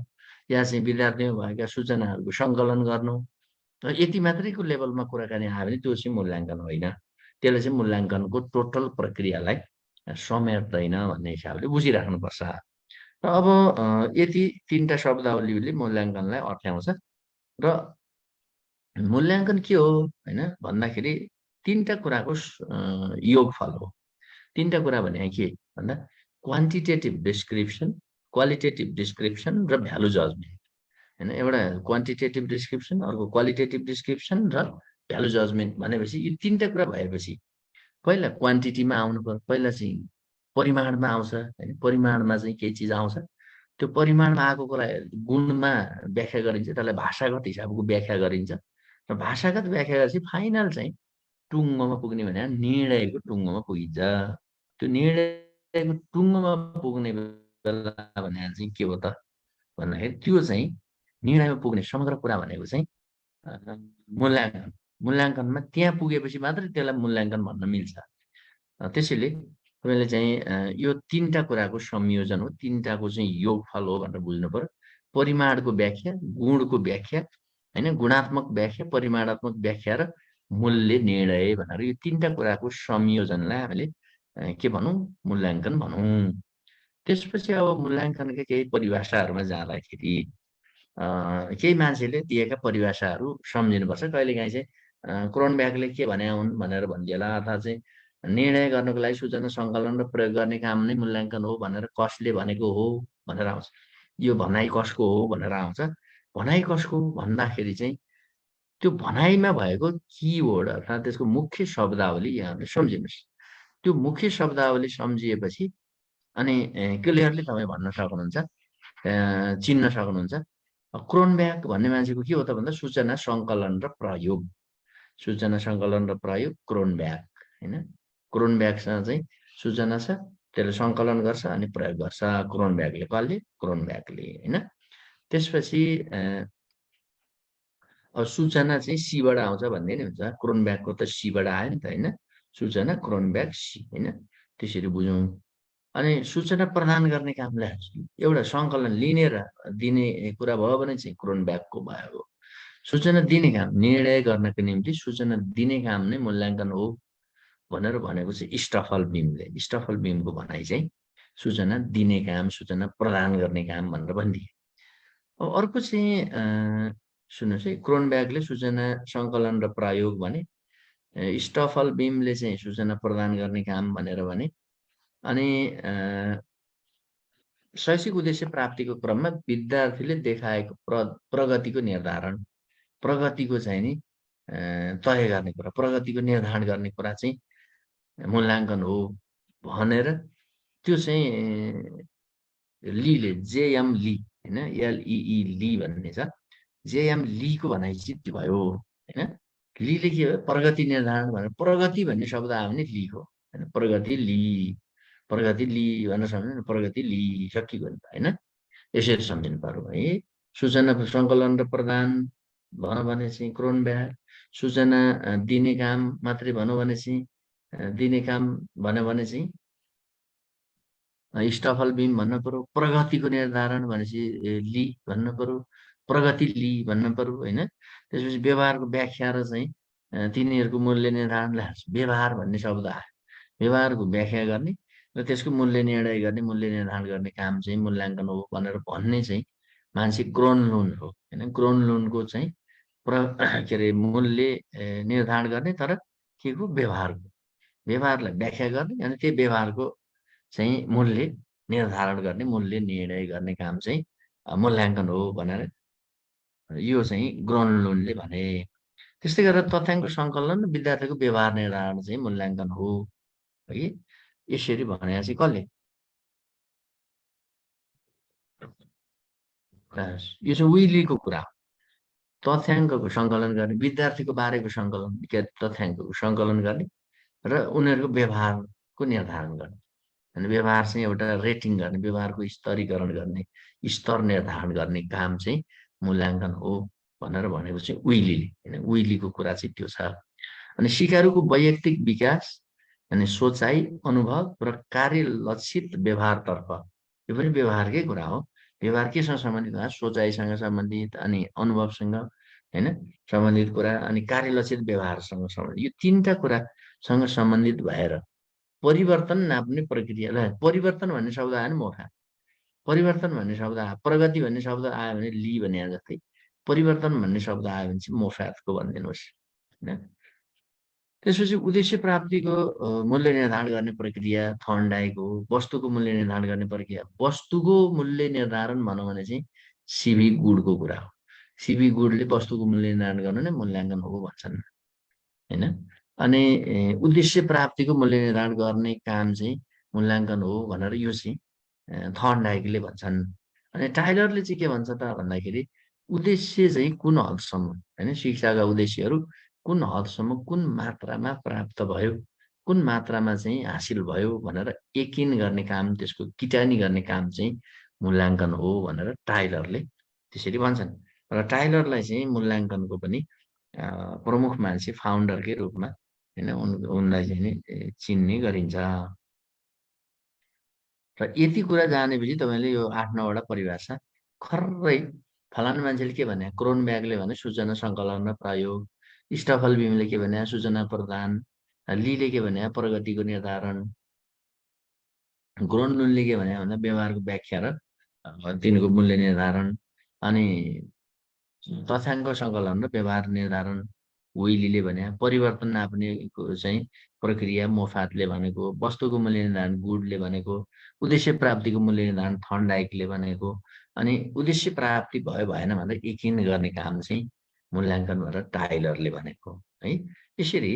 या चाहिँ विद्यार्थीमा भएका सूचनाहरूको सङ्कलन गर्नु, यति मात्रैको लेभलमा कुराकानी आयो भने त्यो चाहिँ मूल्याङ्कन होइन। त्यसले चाहिँ मूल्याङ्कनको टोटल प्रक्रियालाई समेट्दैन भन्ने हिसाबले बुझिराख्नुपर्छ। र अब यति 3टा शब्दावलीले मूल्याङ्कनलाई अर्थ्याउँछ। र मूल्याङ्कन के हो हैन भन्दाखेरि 3टा कुराको योगफल हो। 3टा कुरा भने के भन्दा क्वान्टिटेटिभ डिस्क्रिप्सन, क्वालिटेटिभ डिस्क्रिप्सन र भ्यालु जजमेन्ट हैन। एउटा क्वान्टिटेटिभ डिस्क्रिप्सन, अर्को क्वालिटेटिभ डिस्क्रिप्सन र भ्यालु जजमेन्ट भनेपछि यो 3टा कुरा भएपछि पहिला क्वान्टिटीमा आउनु पर्यो, पहिला चाहिँ परिमाणमा आउँछ हैन। परिमाणमा चाहिँ केही चिज आउँछ, त्यो परिमाणमा आएको कुरा गुणमा व्याख्या गरिन्छ, त्यसलाई भाषागत हिसाबको व्याख्या गरिन्छ। र भाषागत व्याख्या गरेपछि फाइनल चाहिँ टुङ्गोमा पुग्ने भने निर्णयको टुङ्गोमा पुगिन्छ। त्यो निर्णयको टुङ्गोमा पुग्ने बेला भने चाहिँ के हो त भन्दाखेरि त्यो चाहिँ निर्णयमा पुग्ने समग्र कुरा भनेको चाहिँ मूल्याङ्कन। मूल्याङ्कनमा त्यहाँ पुगेपछि मात्रै त्यसलाई मूल्याङ्कन भन्न मिल्छ। त्यसैले तपाईले चाहिँ यो 3टा कुराको संयोजन हो, 3टाको चाहिँ योगफल हो भनेर बुझ्नु पर्यो। परिमाणको व्याख्या, गुणको व्याख्या हैन, गुणात्मक व्याख्या, परिमाणात्मक व्याख्या र मूल्य निर्णय भनेर यो 3टा कुराको संयोजनलाई हामीले के भनौँ मूल्याङ्कन भनौँ। त्यसपछि अब मूल्याङ्कनका केही परिभाषाहरूमा जाँदाखेरि केही मान्छेले दिएका परिभाषाहरू सम्झिनुपर्छ। कहिलेकाहीँ चाहिँ क्रोनब्याकले के भने हुन् भनेर भनिदिएला, अथवा चाहिँ निर्णय गर्नको लागि सूचना सङ्कलन र प्रयोग गर्ने काम नै मूल्याङ्कन हो भनेर कसले भनेको हो भनेर आउँछ। यो भनाइ कसको हो भनेर आउँछ। भनाइ कसको भन्दाखेरि चाहिँ त्यो भनाइमा भएको किवर्ड अर्थात् त्यसको मुख्य शब्दावली यहाँले सम्झिनुहोस्। त्यो मुख्य शब्दावली सम्झिएपछि अनि क्लियरली तपाईँ भन्न सक्नुहुन्छ, चिन्न सक्नुहुन्छ। क्रोनब्याक भन्ने मान्छेको के हो त भन्दा सूचना सङ्कलन र प्रयोग, सूचना सङ्कलन र प्रयोग क्रोनब्याक हैन। क्रोनब्याकसँग चाहिँ सूचना छ, त्यसले सङ्कलन गर्छ अनि प्रयोग गर्छ क्रोनब्याकले। कसले? क्रोनब्याकले हैन। त्यसपछि अब सूचना चाहिँ सीबाट आउँछ भन्ने नि हुन्छ। क्रोनब्याकको त सीबाट आयो नि त हैन। सूचना क्रोनब्याक सी हैन, त्यसरी बुझौँ। अनि सूचना प्रदान गर्ने कामलाई एउटा सङ्कलन लिने र दिने कुरा भयो भने चाहिँ क्रोनब्याकको भयो। सूचना दिने काम, निर्णय गर्नको निम्ति सूचना दिने काम नै मूल्याङ्कन हो भनेर भनेको चाहिँ स्टफल बिमले। स्टफल बिमको भनाइ चाहिँ सूचना दिने काम, सूचना प्रदान गर्ने काम भनेर भनिदिए। अब अर्को चाहिँ सुन्नुहोस् है, क्रोनब्याकले सूचना सङ्कलन र प्रयोग भने स्टफल बिमले चाहिँ सूचना प्रदान गर्ने काम भनेर भने अनि शैक्षिक उद्देश्य प्राप्तिको क्रममा विद्यार्थीले देखाएको प्रगतिको निर्धारण प्रगतिको चाहिँ नि तय गर्ने कुरा प्रगतिको निर्धारण गर्ने कुरा चाहिँ मूल्याङ्कन हो भनेर त्यो चाहिँ लीले जेएम ली होइन एलइई ली भन्ने छ जेएम लीको भनाइ चाहिँ त्यो भयो होइन लीले के हो प्रगति निर्धारण भनेर प्रगति भन्ने शब्द आयो भने ली हो होइन प्रगति ली भनेर सम्झिनु प्रगति ली सकियो नि त होइन यसरी सम्झिनु पर्यो है सूचना सङ्कलन र प्रदान भनौँ भने चाहिँ क्रोनब्याग सूचना दिने काम मात्रै भनौँ भने चाहिँ दिने काम भन्यो भने चाहिँ स्टफल बिम भन्नु पर्यो प्रगतिको निर्धारण भनेपछि ली भन्नु पर्यो प्रगति ली भन्नु पर्यो होइन त्यसपछि व्यवहारको व्याख्या र चाहिँ तिनीहरूको मूल्य निर्धारणलाई व्यवहार भन्ने शब्द आयो व्यवहारको व्याख्या गर्ने र त्यसको मूल्य निर्णय गर्ने मूल्य निर्धारण गर्ने काम चाहिँ मूल्याङ्कन हो भनेर भन्ने चाहिँ मान्छे ग्रोनलुन हो होइन ग्रोनलुनको चाहिँ के अरे मूल्य निर्धारण गर्ने तर के को व्यवहारलाई व्याख्या गर्ने अनि त्यो व्यवहारको चाहिँ मूल्य निर्धारण गर्ने मूल्य निर्णय गर्ने काम चाहिँ मूल्याङ्कन हो भनेर यो चाहिँ ग्रोनलुनले भने त्यस्तै गरेर तथ्याङ्क सङ्कलन र विद्यार्थीको व्यवहार निर्धारण चाहिँ मूल्याङ्कन हो है यसरी भने चाहिँ कसले यो चाहिँ विलीको कुरा तथ्याङ्कको सङ्कलन गर्ने विद्यार्थीको बारेको सङ्कलन तथ्याङ्कको सङ्कलन गर्ने र उनीहरूको व्यवहारको निर्धारण गर्ने अनि व्यवहार चाहिँ एउटा रेटिङ गर्ने व्यवहारको स्तरीकरण गर्ने स्तर निर्धारण गर्ने काम चाहिँ मूल्याङ्कन हो भनेर भनेको चाहिँ विलीले होइन विलीको कुरा चाहिँ त्यो छ अनि सिकारुको वैयक्तिक विकास अनि सोचाइ अनुभव र कार्यलक्षित व्यवहारतर्फ यो पनि व्यवहारकै कुरा हो व्यवहार केसँग सम्बन्धित होला सोचाइसँग सम्बन्धित अनि अनुभवसँग होइन सम्बन्धित कुरा अनि कार्यलक्षित व्यवहारसँग सम्बन्धित यो तीनटा कुरासँग सम्बन्धित भएर परिवर्तन नाप्ने प्रक्रियालाई परिवर्तन भन्ने शब्द आयो भने मोफा परिवर्तन भन्ने शब्द आयो प्रगति भन्ने शब्द आयो भने ली भने जस्तै परिवर्तन भन्ने शब्द आयो भने चाहिँ मोफातको भनिदिनुहोस् होइन त्यसपछि उद्देश्य प्राप्तिको मूल्य निर्धारण गर्ने प्रक्रिया थर्नडाइक हो वस्तुको मूल्य निर्धारण गर्ने प्रक्रिया वस्तुको मूल्य निर्धारण भनौँ भने चाहिँ सिभी गुडको कुरा हो सिभी गुडले वस्तुको मूल्य निर्धारण गर्नु नै मूल्याङ्कन हो भन्छन् होइन अनि उद्देश्य प्राप्तिको मूल्य निर्धारण गर्ने काम चाहिँ मूल्याङ्कन हो भनेर यो चाहिँ थर्नडाइकले भन्छन् अनि टाइलरले चाहिँ के भन्छ त भन्दाखेरि उद्देश्य चाहिँ कुन हदसम्म होइन शिक्षाका उद्देश्यहरू कुन हदसम्म कुन मात्रामा प्राप्त भयो कुन मात्रामा चाहिँ हासिल भयो भनेर यकिन गर्ने काम त्यसको किटानी गर्ने काम चाहिँ मूल्याङ्कन हो भनेर टाइलरले त्यसरी भन्छन् र टाइलरलाई चाहिँ मूल्याङ्कनको पनि प्रमुख मान्छे फाउन्डरकै रूपमा होइन उनलाई चाहिँ नि चिन्ने गरिन्छ र यति कुरा जानेपछि तपाईँले यो 8-9 वटा परिभाषा खर्रै फलानु मान्छेले के भने क्रोनब्यागले भने सूचना सङ्कलन र प्रयोग स्टफल बिमले के भने सूचना प्रदान लीले के भने प्रगतिको निर्धारण ग्रोनलुनले के भने भन्दा व्यवहारको व्याख्या र तिनको मूल्य निर्धारण अनि तथ्याङ्क सङ्कलन र व्यवहार निर्धारण विलीले भने परिवर्तन नाप्ने चाहिँ प्रक्रिया मोफातले भनेको वस्तुको मूल्य निर्धारण गुडले भनेको उद्देश्य प्राप्तिको मूल्य निर्धारण थर्नडाइकले भनेको अनि उद्देश्य प्राप्ति भयो भएन भनेर यकिन गर्ने काम चाहिँ मूल्याङ्कन भनेर टाइलरले भनेको है यसरी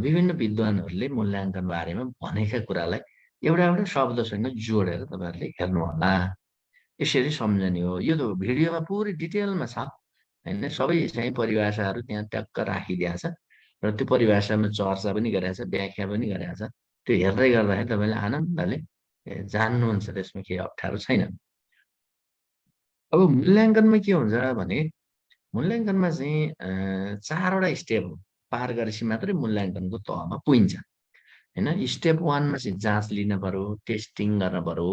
विभिन्न विद्वानहरूले मूल्याङ्कन बारेमा भनेका कुरालाई एउटा एउटा शब्दसँग जोडेर तपाईँहरूले हेर्नुहोला यसरी सम्झने हो यो त भिडियोमा पुरै डिटेलमा छ होइन सबै चाहिँ परिभाषाहरू त्यहाँ ट्याक्क राखिदिएको छ र त्यो परिभाषामा चर्चा पनि गरेको छ व्याख्या पनि गरेको छ त्यो हेर्दै गर्दाखेरि तपाईँले आनन्दले जान्नुहुन्छ त्यसमा केही अप्ठ्यारो छैन अब मूल्याङ्कनमा के हुन्छ भने मूल्याङ्कनमा चाहिँ 4वटा स्टेप पार गरेपछि मात्रै मूल्याङ्कनको तहमा पुगिन्छ होइन स्टेप 1मा चाहिँ जाँच लिन पर्यो टेस्टिङ गर्न पर्यो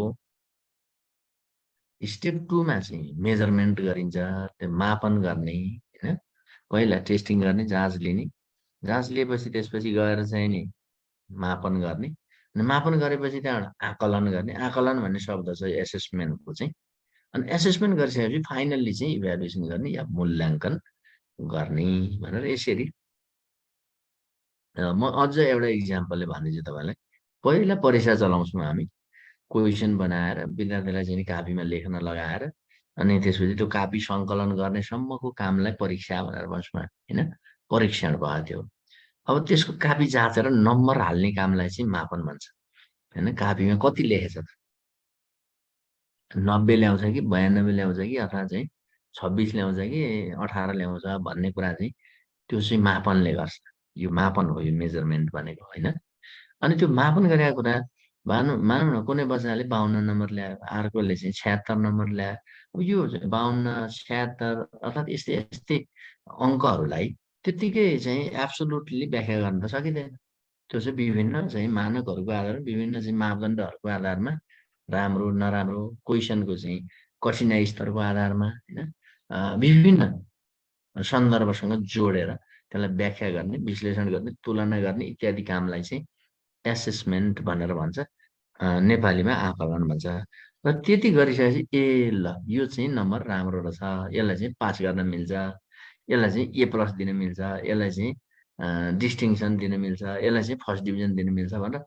स्टेप 2मा चाहिँ मेजरमेन्ट गरिन्छ त्यो मापन गर्ने होइन पहिला टेस्टिङ गर्ने जाँच लिएपछि त्यसपछि गएर चाहिँ नि मापन गर्ने अनि मापन गरेपछि त्यहाँबाट आकलन गर्ने आकलन भन्ने शब्द चाहिँ एसेसमेन्टको चाहिँ अनि एसेसमेन्ट गरिसकेपछि फाइनल्ली चाहिँ इभ्यालुएसन गर्ने या मूल्याङ्कन गर्ने भनेर यसरी म अझ एउटा इक्जाम्पलले भनिदिन्छु तपाईँलाई। पहिला परीक्षा चलाउँछौँ हामी, क्वेसन बनाएर विद्यार्थीलाई चाहिँ कापीमा लेख्न लगाएर अनि त्यसपछि त्यो कापी सङ्कलन गर्नेसम्मको कामलाई परीक्षा भनेर भन्छौँ हामी, होइन? परीक्षण भएको थियो। अब त्यसको कापी जाँचेर नम्बर हाल्ने कामलाई चाहिँ मापन भन्छ, होइन? कापीमा कति लेखेछ त, 90 ल्याउँछ कि 92 ल्याउँछ कि अथवा चाहिँ 26 ल्याउँछ कि 18 ल्याउँछ भन्ने कुरा चाहिँ त्यो चाहिँ मापनले गर्छ। यो मापन हो, यो मेजरमेन्ट भनेको, होइन? अनि त्यो मापन गरेका कुरा मानौँ न कुनै बच्चाले 52 नम्बर ल्यायो, अर्कोले चाहिँ 76 नम्बर ल्यायो। अब यो 52, 76 अर्थात् यस्तै यस्तै अङ्कहरूलाई त्यत्तिकै चाहिँ एब्सोल्युटली व्याख्या गर्न त सकिँदैन। त्यो चाहिँ विभिन्न चाहिँ मानकहरूको आधारमा, विभिन्न चाहिँ मापदण्डहरूको आधारमा, राम्रो नराम्रो, क्वेसनको चाहिँ कठिनाइ स्तरको आधारमा, होइन, विभिन्न सन्दर्भसँग जोडेर त्यसलाई व्याख्या गर्ने, विश्लेषण गर्ने, तुलना गर्ने इत्यादि कामलाई चाहिँ एसेसमेन्ट भनेर भन्छ, नेपालीमा आकलन भन्छ। र त्यति गरिसकेपछि ए ल यो चाहिँ नम्बर राम्रो रहेछ, यसलाई चाहिँ पास गर्न मिल्छ, यसलाई चाहिँ A+ दिन मिल्छ, यसलाई चाहिँ डिस्टिङसन दिन मिल्छ, यसलाई चाहिँ फर्स्ट डिभिजन दिन मिल्छ भनेर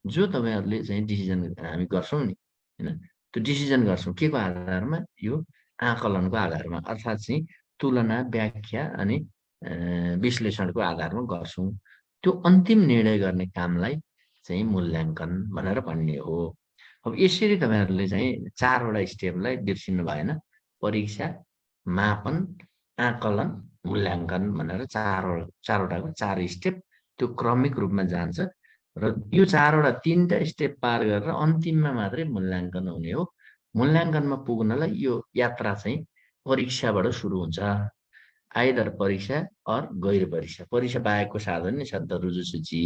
जो तपाईँहरूले चाहिँ डिसिजन हामी गर्छौँ नि, होइन? त्यो डिसिजन गर्छौँ के को आधारमा? यो आकलनको आधारमा, अर्थात् चाहिँ तुलना, व्याख्या अनि विश्लेषणको आधारमा गर्छौँ। त्यो अन्तिम निर्णय गर्ने कामलाई चाहिँ मूल्याङ्कन भनेर भन्ने हो। अब यसरी तपाईँहरूले चाहिँ 4वटा स्टेपलाई बिर्सिनु भएन। परीक्षा, मापन, आकलन, मूल्याङ्कन भनेर चारवटाको 4 स्टेप त्यो क्रमिक रूपमा जान्छ र यो 4वटा 3टा स्टेप पार गरेर अन्तिममा मात्रै मूल्याङ्कन हुने हो। मूल्याङ्कनमा पुग्नलाई यो यात्रा चाहिँ परीक्षाबाट सुरु हुन्छ। आइदर परीक्षा अर गैर परीक्षा। परीक्षा बाहेकको साधन नै छ नि त, रुजुसूची,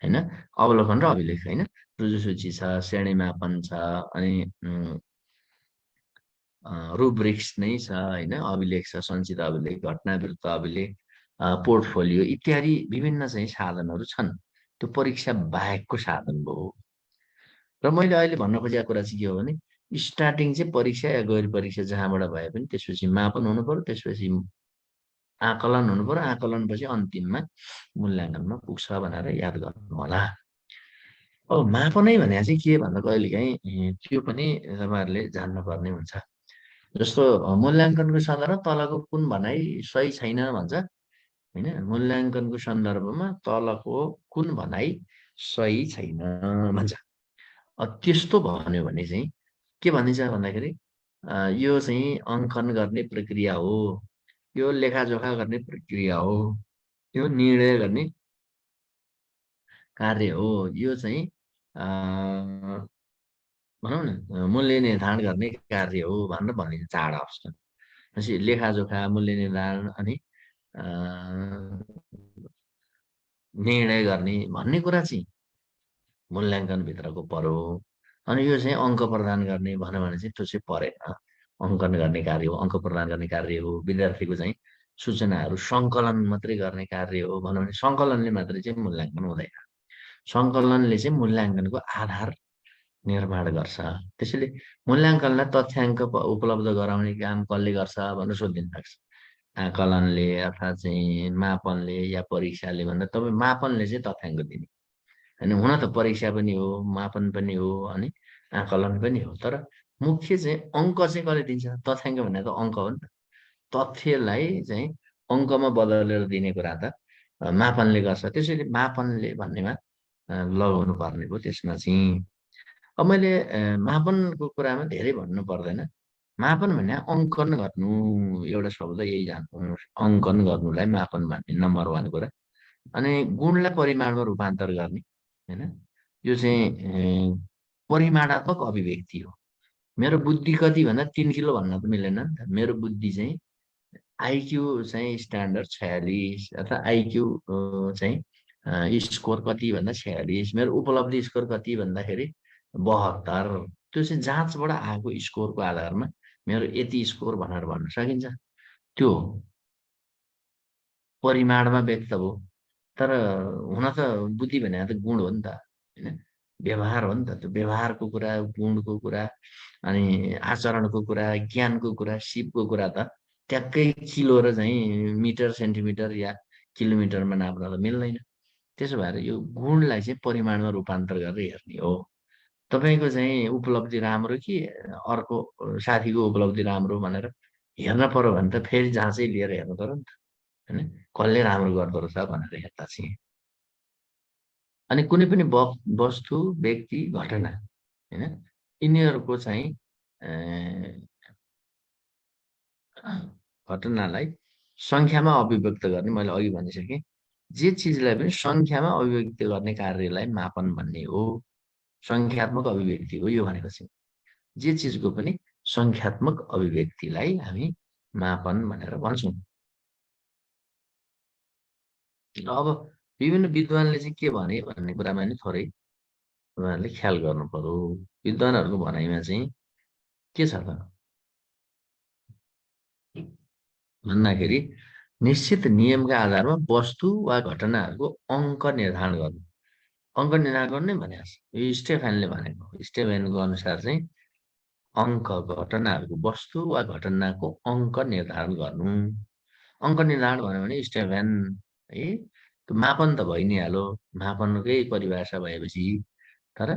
होइन, अवलोकन र अभिलेख, होइन? रुजुसूची छ, श्रेणी मापन छ, अनि रुब्रिक्स नै छ, होइन, अभिलेख छ, सञ्चित अभिलेख, घटना विरुद्ध अभिलेख, पोर्टफोलियो इत्यादि विभिन्न चाहिँ साधनहरू छन्। त्यो परीक्षा बाहेकको साधन भयो। र मैले अहिले भन्न खोजेको कुरा चाहिँ के हो भने स्टार्टिङ चाहिँ परीक्षा या गैर परीक्षा जहाँबाट भए पनि त्यसपछि मापन हुनु पर्यो, त्यसपछि आकलन हुनु पर्यो, आकलनपछि अन्तिममा मूल्याङ्कनमा पुग्छ भनेर याद गर्नु होला। अब मापनै भने चाहिँ के भन्दा कहिलेकाहीँ त्यो पनि तपाईँहरूले जान्नुपर्ने हुन्छ। जस्तो मूल्याङ्कनको सन्दर्भमा तलको कुन भनाइ सही छैन भन्छ, होइन? मूल्याङ्कनको सन्दर्भमा तलको कुन भनाइ सही छैन भन्छ। त्यस्तो भन्यो भने चाहिँ के भनिन्छ भन्दाखेरि यो चाहिँ अङ्कन गर्ने प्रक्रिया हो, यो लेखाजोखा गर्ने प्रक्रिया हो, यो निर्णय गर्ने कार्य हो, यो चाहिँ भनौँ न मूल्य निर्धारण गर्ने कार्य हो भनेर भनिन्छ 4 अप्सन। भनेपछि लेखाजोखा, मूल्य निर्धारण अनि निर्णय गर्ने भन्ने कुरा चाहिँ मूल्याङ्कनभित्रको पर्यो। अनि यो चाहिँ अङ्क प्रदान गर्ने भन्यो भने चाहिँ त्यो चाहिँ परेन। अङ्कन गर्ने कार्य हो, अङ्क प्रदान गर्ने कार्य हो, विद्यार्थीको चाहिँ सूचनाहरू सङ्कलन मात्रै गर्ने कार्य हो भन्यो भने सङ्कलनले मात्रै चाहिँ मूल्याङ्कन हुँदैन। सङ्कलनले चाहिँ मूल्याङ्कनको आधार निर्माण गर्छ। त्यसैले मूल्याङ्कनलाई तथ्याङ्क उपलब्ध गराउने काम कसले गर्छ भनेर सोधिदिनु सक्छ। आकलनले अथवा चाहिँ मापनले या परीक्षाले भन्दा तपाईँ मापनले चाहिँ तथ्याङ्क दिने, होइन? हुन त परीक्षा पनि हो, मापन पनि हो, अनि आकलन पनि हो, तर मुख्य चाहिँ अङ्क चाहिँ कसले दिन्छ? तथ्याङ्क भनेको त अङ्क हो नि त। तथ्यलाई चाहिँ अङ्कमा बदलेर दिने कुरा त मापनले गर्छ। त्यसैले मापनले भन्नेमा लगाउनु पर्ने भयो त्यसमा चाहिँ। अब मैले मापनको कुरामा धेरै भन्नु पर्दैन। मापन भने अङ्कन गर्नु, एउटा शब्द यही जान्नु, अङ्कन गर्नुलाई मापन भन्ने नम्बर 1 कुरा। अनि गुणलाई परिमाणमा रूपान्तर गर्ने, होइन? यो चाहिँ परिमाणात्मक अभिव्यक्ति हो। मेरो बुद्धि कति भन्दा 3 किलो भन्न त मिलेन नि त। मेरो बुद्धि चाहिँ आइक्यू चाहिँ स्ट्यान्डर्ड 46 अथवा आइक्यू चाहिँ स्कोर कति भन्दा 46, मेरो उपलब्धि स्कोर कति भन्दाखेरि 72। त्यो चाहिँ जाँचबाट आएको स्कोरको आधारमा मेरो यति स्कोर भनेर भन्न सकिन्छ। त्यो परिमाणमा व्यक्त भयो। तर हुन त बुद्धि भने त गुण हो नि त, होइन? व्यवहार हो नि त। त्यो व्यवहारको कुरा, गुणको कुरा, अनि आचरणको कुरा, ज्ञानको कुरा, सिपको कुरा त ट्याक्कै किलो र चाहिँ मिटर, सेन्टिमिटर या किलोमिटरमा नाप्न त मिल्दैन। त्यसो भएर यो गुणलाई चाहिँ परिमाणमा रूपान्तर गरेर हेर्ने हो। तपाईँको चाहिँ उपलब्धि राम्रो कि अर्को साथीको उपलब्धि राम्रो भनेर हेर्न पर्यो भने त फेरि जाँचै लिएर हेर्नु पर्यो नि त, होइन? कसले राम्रो गर्दो रहेछ भनेर हेर्दा चाहिँ अनि कुनै पनि वस्तु, व्यक्ति, घटना, होइन, यिनीहरूको चाहिँ घटनालाई सङ्ख्यामा अभिव्यक्त गर्ने, मैले अघि भनिसकेँ, जे चिजलाई पनि सङ्ख्यामा अभिव्यक्त गर्ने कार्यलाई मापन भन्ने हो। सङ्ख्यात्मक अभिव्यक्ति हो यो भनेको चाहिँ। जे चिजको पनि सङ्ख्यात्मक अभिव्यक्तिलाई हामी मापन भनेर भन्छौँ। अब विभिन्न विद्वानले चाहिँ के भने भन्ने कुरामा नि थोरै उहाँहरूले ख्याल गर्नु पर्यो। विद्वानहरूको भनाइमा चाहिँ के छ त भन्दाखेरि निश्चित नियमका आधारमा वस्तु वा घटनाहरूको अङ्क निर्धारण गर्नु। अङ्क निर्धारण गर्ने भनेको छ यो स्टेफेनले भनेको। स्टेफेनको अनुसार चाहिँ अङ्क घटनाहरूको वस्तु वा घटनाको अङ्क निर्धारण गर्नु। अङ्क निर्धारण भन्यो भने स्टेफेन है त्यो मापन त भइ नै हाल्यो, मापनकै परिभाषा भएपछि, तर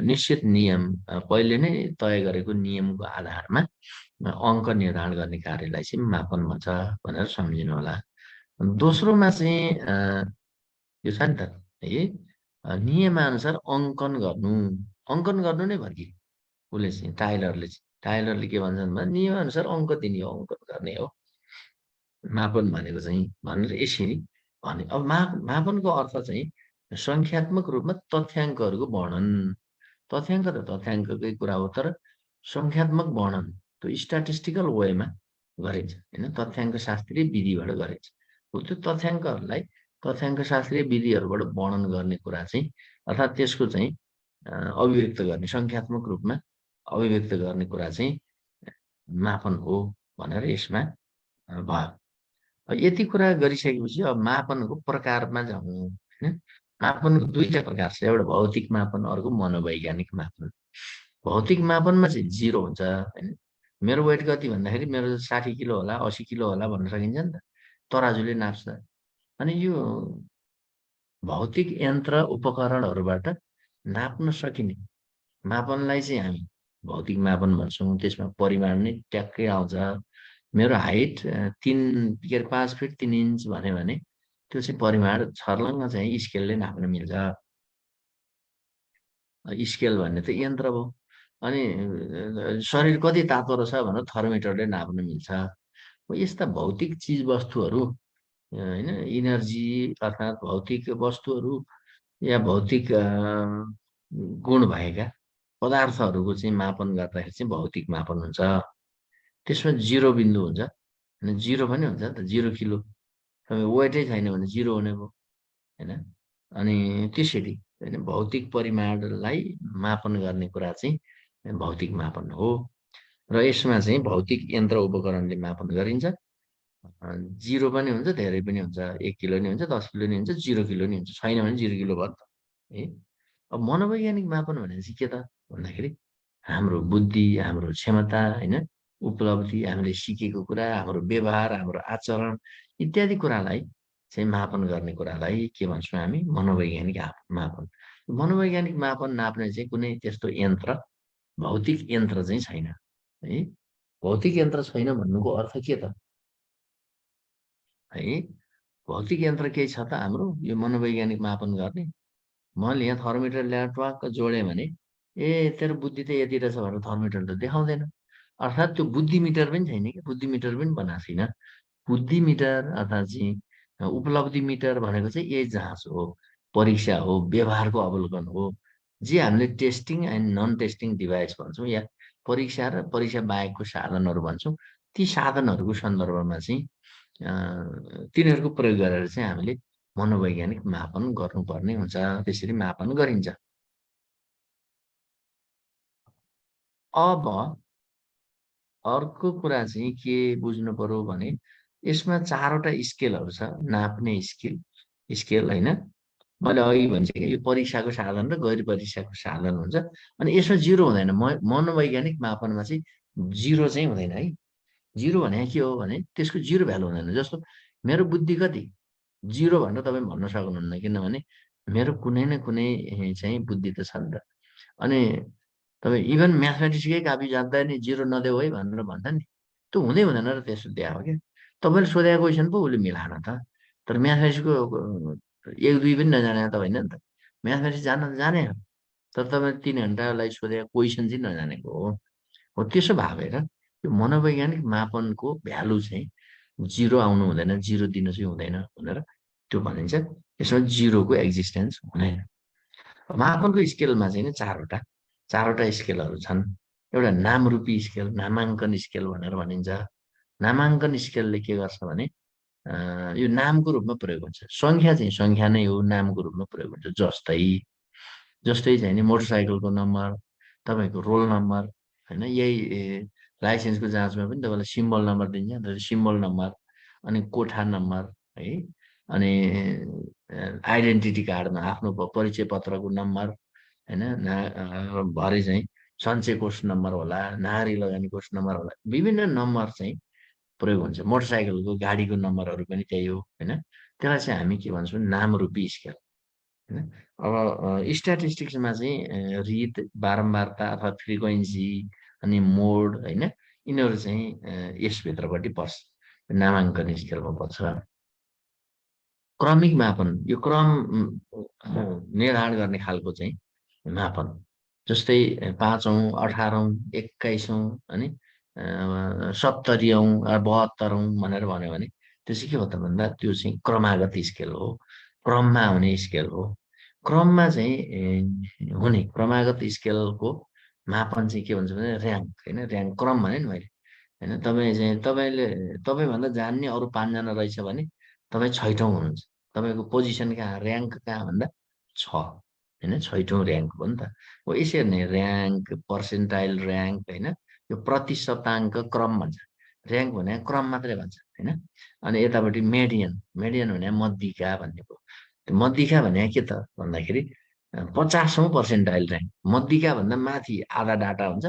निश्चित नियम पहिले नै तय गरेको नियमको आधारमा अङ्क निर्धारण गर्ने कार्यलाई चाहिँ मापन भन्छ भनेर सम्झिनु होला। दोस्रोमा चाहिँ यो छ नि त है नियमानुसार अङ्कन गर्नु। अङ्कन गर्नु नै भयो कि उसले चाहिँ टाइलरले के भन्छन् भने नियमअनुसार अङ्क दिने हो, अङ्कन गर्ने हो मापन भनेको चाहिँ भनेर यसरी भने। अब मापनको अर्थ चाहिँ सङ्ख्यात्मक रूपमा तथ्याङ्कहरूको वर्णन। तथ्याङ्क त तथ्याङ्ककै कुरा हो, तर सङ्ख्यात्मक वर्णन त्यो स्ट्याटिस्टिकल वेमा गरिन्छ, होइन, तथ्याङ्क शास्त्रीय विधिबाट गरिन्छ। त्यो तथ्याङ्कहरूलाई तथ्याङ्क शास्त्रीय विधिहरूबाट वर्णन गर्ने कुरा चाहिँ अर्थात् त्यसको चाहिँ अभिव्यक्त गर्ने, सङ्ख्यात्मक रूपमा अभिव्यक्त गर्ने कुरा चाहिँ मापन हो भनेर यसमा भयो। यति कुरा गरिसकेपछि अब मापनको प्रकारमा जाउँ, होइन। मापनको दुईटा प्रकार छ, एउटा भौतिक मापन, अर्को मनोवैज्ञानिक मापन। भौतिक मापनमा चाहिँ 0 हुन्छ, होइन। मेरो वेट कति भन्दाखेरि मेरो 60 किलो होला, 80 किलो होला भन्न सकिन्छ नि त, तराजुले नाप्छ। अनि यो भौतिक यन्त्र उपकरणहरूबाट नाप्न सकिने मापनलाई चाहिँ हामी भौतिक मापन भन्छौँ। त्यसमा परिमाण नै ट्याक्कै आउँछ। मेरो हाइट 5 फिट 3 इन्च भन्यो भने त्यो चाहिँ परिमाण छर्लङ्ग चाहिँ स्केलले नाप्न मिल्छ। स्केल भन्ने त यन्त्र भयो। अनि शरीर कति तातो रहेछ भनेर थर्मोमिटरले नाप्न मिल्छ। यस्ता भौतिक चिज वस्तुहरू, होइन, इनर्जी अर्थात् भौतिक वस्तुहरू या भौतिक गुण भएका पदार्थहरूको चाहिँ मापन गर्दाखेरि चाहिँ भौतिक मापन हुन्छ। त्यसमा 0 बिन्दु हुन्छ, होइन, 0 पनि हुन्छ त, 0 किलो वेटै छैन भने 0 हुने भयो, होइन। अनि त्यसरी होइन भौतिक परिमाणलाई मापन गर्ने कुरा चाहिँ भौतिक मापन हो। र यसमा चाहिँ भौतिक यन्त्र उपकरणले मापन गरिन्छ। 0 पनि हुन्छ, धेरै पनि हुन्छ, 1 किलो नि हुन्छ, 10 किलो नि हुन्छ, 0 किलो नि हुन्छ, छैन भने 0 किलो भयो है। अब मनोवैज्ञानिक मापन भनेपछि के त भन्दाखेरि हाम्रो बुद्धि, हाम्रो क्षमता, होइन, उपलब्धि, हामीले सिकेको कुरा, हाम्रो व्यवहार, हाम्रो आचरण इत्यादि कुरालाई चाहिँ मापन गर्ने कुरालाई के भन्छौँ हामी? मनोवैज्ञानिक मापन। मनोवैज्ञानिक मापन नाप्ने चाहिँ कुनै त्यस्तो यन्त्र, भौतिक यन्त्र चाहिँ छैन है। भौतिक यन्त्र छैन भन्नुको अर्थ के त है? भौतिक यन्त्र केही छ त हाम्रो यो मनोवैज्ञानिक मापन गर्ने? मैले यहाँ थर्मोमिटर ल्याएर ट्वाक्क जोडेँ भने तेरो बुद्धि त यति रहेछ भनेर थर्मोमिटर त देखाउँदैन। अर्थात् त्यो बुद्धिमिटर पनि छैन कि, बुद्धिमिटर पनि बनाएको छैन। बुद्धिमिटर अर्थात् चाहिँ उपलब्धि मिटर भनेको चाहिँ यही जाँच हो, परीक्षा हो, व्यवहारको अवलोकन हो, जे हामीले testing and non testing device भन्छौँ या परीक्षा र परीक्षा बाहेकको साधनहरू भन्छौँ। ती साधनहरूको सन्दर्भमा चाहिँ तिनीहरूको प्रयोग गरेर चाहिँ हामीले मनोवैज्ञानिक मापन गर्नुपर्ने हुन्छ। त्यसरी मापन गरिन्छ। अब अर्को कुरा चाहिँ के बुझ्नु पर्यो भने यसमा 4वटा स्केलहरू छ, नाप्ने स्केल, होइन। मैले अघि भनिसकेँ यो परीक्षाको साधन र गैर परीक्षाको साधन हुन्छ। अनि यसमा 0 हुँदैन। मनोवैज्ञानिक मापनमा चाहिँ 0 चाहिँ हुँदैन है। 0 भने के हो भने त्यसको 0 भ्यालु हुँदैन। जस्तो मेरो बुद्धि कति 0 भनेर तपाईँ भन्न सक्नुहुन्न, किनभने मेरो कुनै न कुनै चाहिँ बुद्धि त छ नि त। अनि तपाईँ इभन म्याथमेटिक्सकै कापी जाँदा नि 0 नदेऊ है भनेर भन्छ नि, त्यो हुँदै हुँदैन र त्यसो दिया हो क्या। तपाईँले सोधेको क्वेसन पो उसले मिलाएन त। तर म्याथमेटिक्सको 1 2 पनि नजाने त होइन नि त। म्याथमेटिक्स जान्न त जाने हो, तर तपाईँ 3 घन्टालाई सोधेको क्वेसन चाहिँ नजानेको हो त्यसो भए भएर यो मनोवैज्ञानिक मापनको भ्यालु चाहिँ 0 आउनु हुँदैन, 0 दिनु चाहिँ हुँदैन भनेर त्यो भनिन्छ। यसमा 0 को एक्जिस्टेन्स हुँदैन। मापनको स्केलमा चाहिँ नि चारवटा स्केलहरू छन्। एउटा नामरूपी स्केल, नामाङ्कन स्केल भनेर भनिन्छ। नामाङ्कन स्केलले के गर्छ भने यो नामको रूपमा प्रयोग हुन्छ। सङ्ख्या चाहिँ सङ्ख्या नै हो, नामको रूपमा प्रयोग हुन्छ। जस्तै चाहिँ नि मोटरसाइकलको नम्बर, तपाईँको रोल नम्बर होइन, यही लाइसेन्सको जाँचमा पनि तपाईँलाई सिम्बल नम्बर दिन्छ, सिम्बल नम्बर, अनि कोठा नम्बर है, अनि आइडेन्टिटी कार्डमा आफ्नो परिचय पत्रको नम्बर होइन, भरे चाहिँ सञ्चय कोष नम्बर होला, नागरिक लगानी कोष नम्बर होला, विभिन्न नम्बर चाहिँ प्रयोग हुन्छ। मोटरसाइकलको गाडीको नम्बरहरू पनि त्यही हो होइन। त्यसलाई चाहिँ हामी के भन्छौँ, नामरूपी स्केल होइन। अब स्ट्याटिस्टिक्समा चाहिँ रित, बारम्बारता अथवा फ्रिक्वेन्सी अनि मोड होइन, यिनीहरू चाहिँ यसभित्रपट्टि पर्छ, नामाङ्कन स्केलमा पर्छ। क्रमिक मापन, यो क्रम निर्धारण गर्ने खालको चाहिँ मापन, जस्तै 5औं, 18औं, 21औं अनि 70औं, 72औं भनेर भन्यो भने त्यो चाहिँ के हो त भन्दा त्यो चाहिँ क्रमागत स्केल हो, क्रममा हुने स्केल हो। क्रममा चाहिँ हुने क्रमागत स्केलको मापन चाहिँ के भन्छ भने ऱ्याङ्क होइन, ऱ्याङ्क क्रम भने नि मैले होइन। तपाईँ चाहिँ तपाईँभन्दा जान्ने अरू 5 जना रहेछ भने तपाईँ 6औं हुनुहुन्छ। तपाईँको पोजिसन कहाँ, ऱ्याङ्क कहाँ भन्दा 6 होइन, 6औं ऱ्याङ्क हो नि त। हो यसरी नै ऱ्याङ्क, पर्सेन्टाइल ऱ्याङ्क होइन, यो प्रति सप्ताङ्क क्रम भन्छ। ऱ्याङ्क भने क्रम मात्रै भन्छ होइन। अनि यतापट्टि मेडियन भने मध्यिका भन्ने हो। त्यो मध्यिका भने के त भन्दाखेरि 50औं पर्सेन्टाइल ऱ्याङ्क, मध्यिका भन्दा माथि आधा डाटा हुन्छ,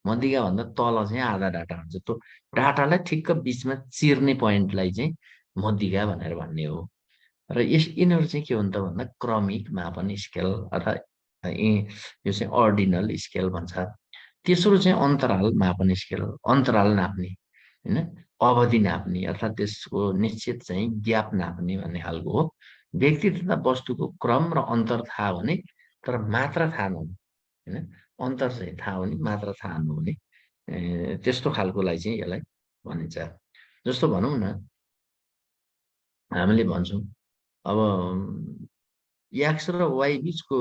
मध्यिका भन्दा तल चाहिँ आधा डाटा हुन्छ। त्यो डाटालाई ठिक्क बिचमा चिर्ने पोइन्टलाई चाहिँ मध्यिका भनेर भन्ने हो। र यिनीहरू चाहिँ के हुन्छ भन्दा क्रमिक मापन स्केल अथवा यो चाहिँ अर्डिनल स्केल भन्छ। तेस्रो चाहिँ अन्तराल मापन स्केल, अन्तराल नाप्ने होइन, अवधि नाप्ने अर्थात् त्यसको निश्चित चाहिँ ग्याप नाप्ने भन्ने खालको हो। व्यक्ति तथा वस्तुको क्रम र अन्तर थाहा हुने तर मात्रा थाहा नहुने होइन, अन्तर चाहिँ थाहा हुने मात्रा थाहा नहुने, त्यस्तो खालकोलाई चाहिँ यसलाई भनिन्छ। जस्तो भनौँ न, हामीले भन्छौँ अब एक्स र वाइ बिचको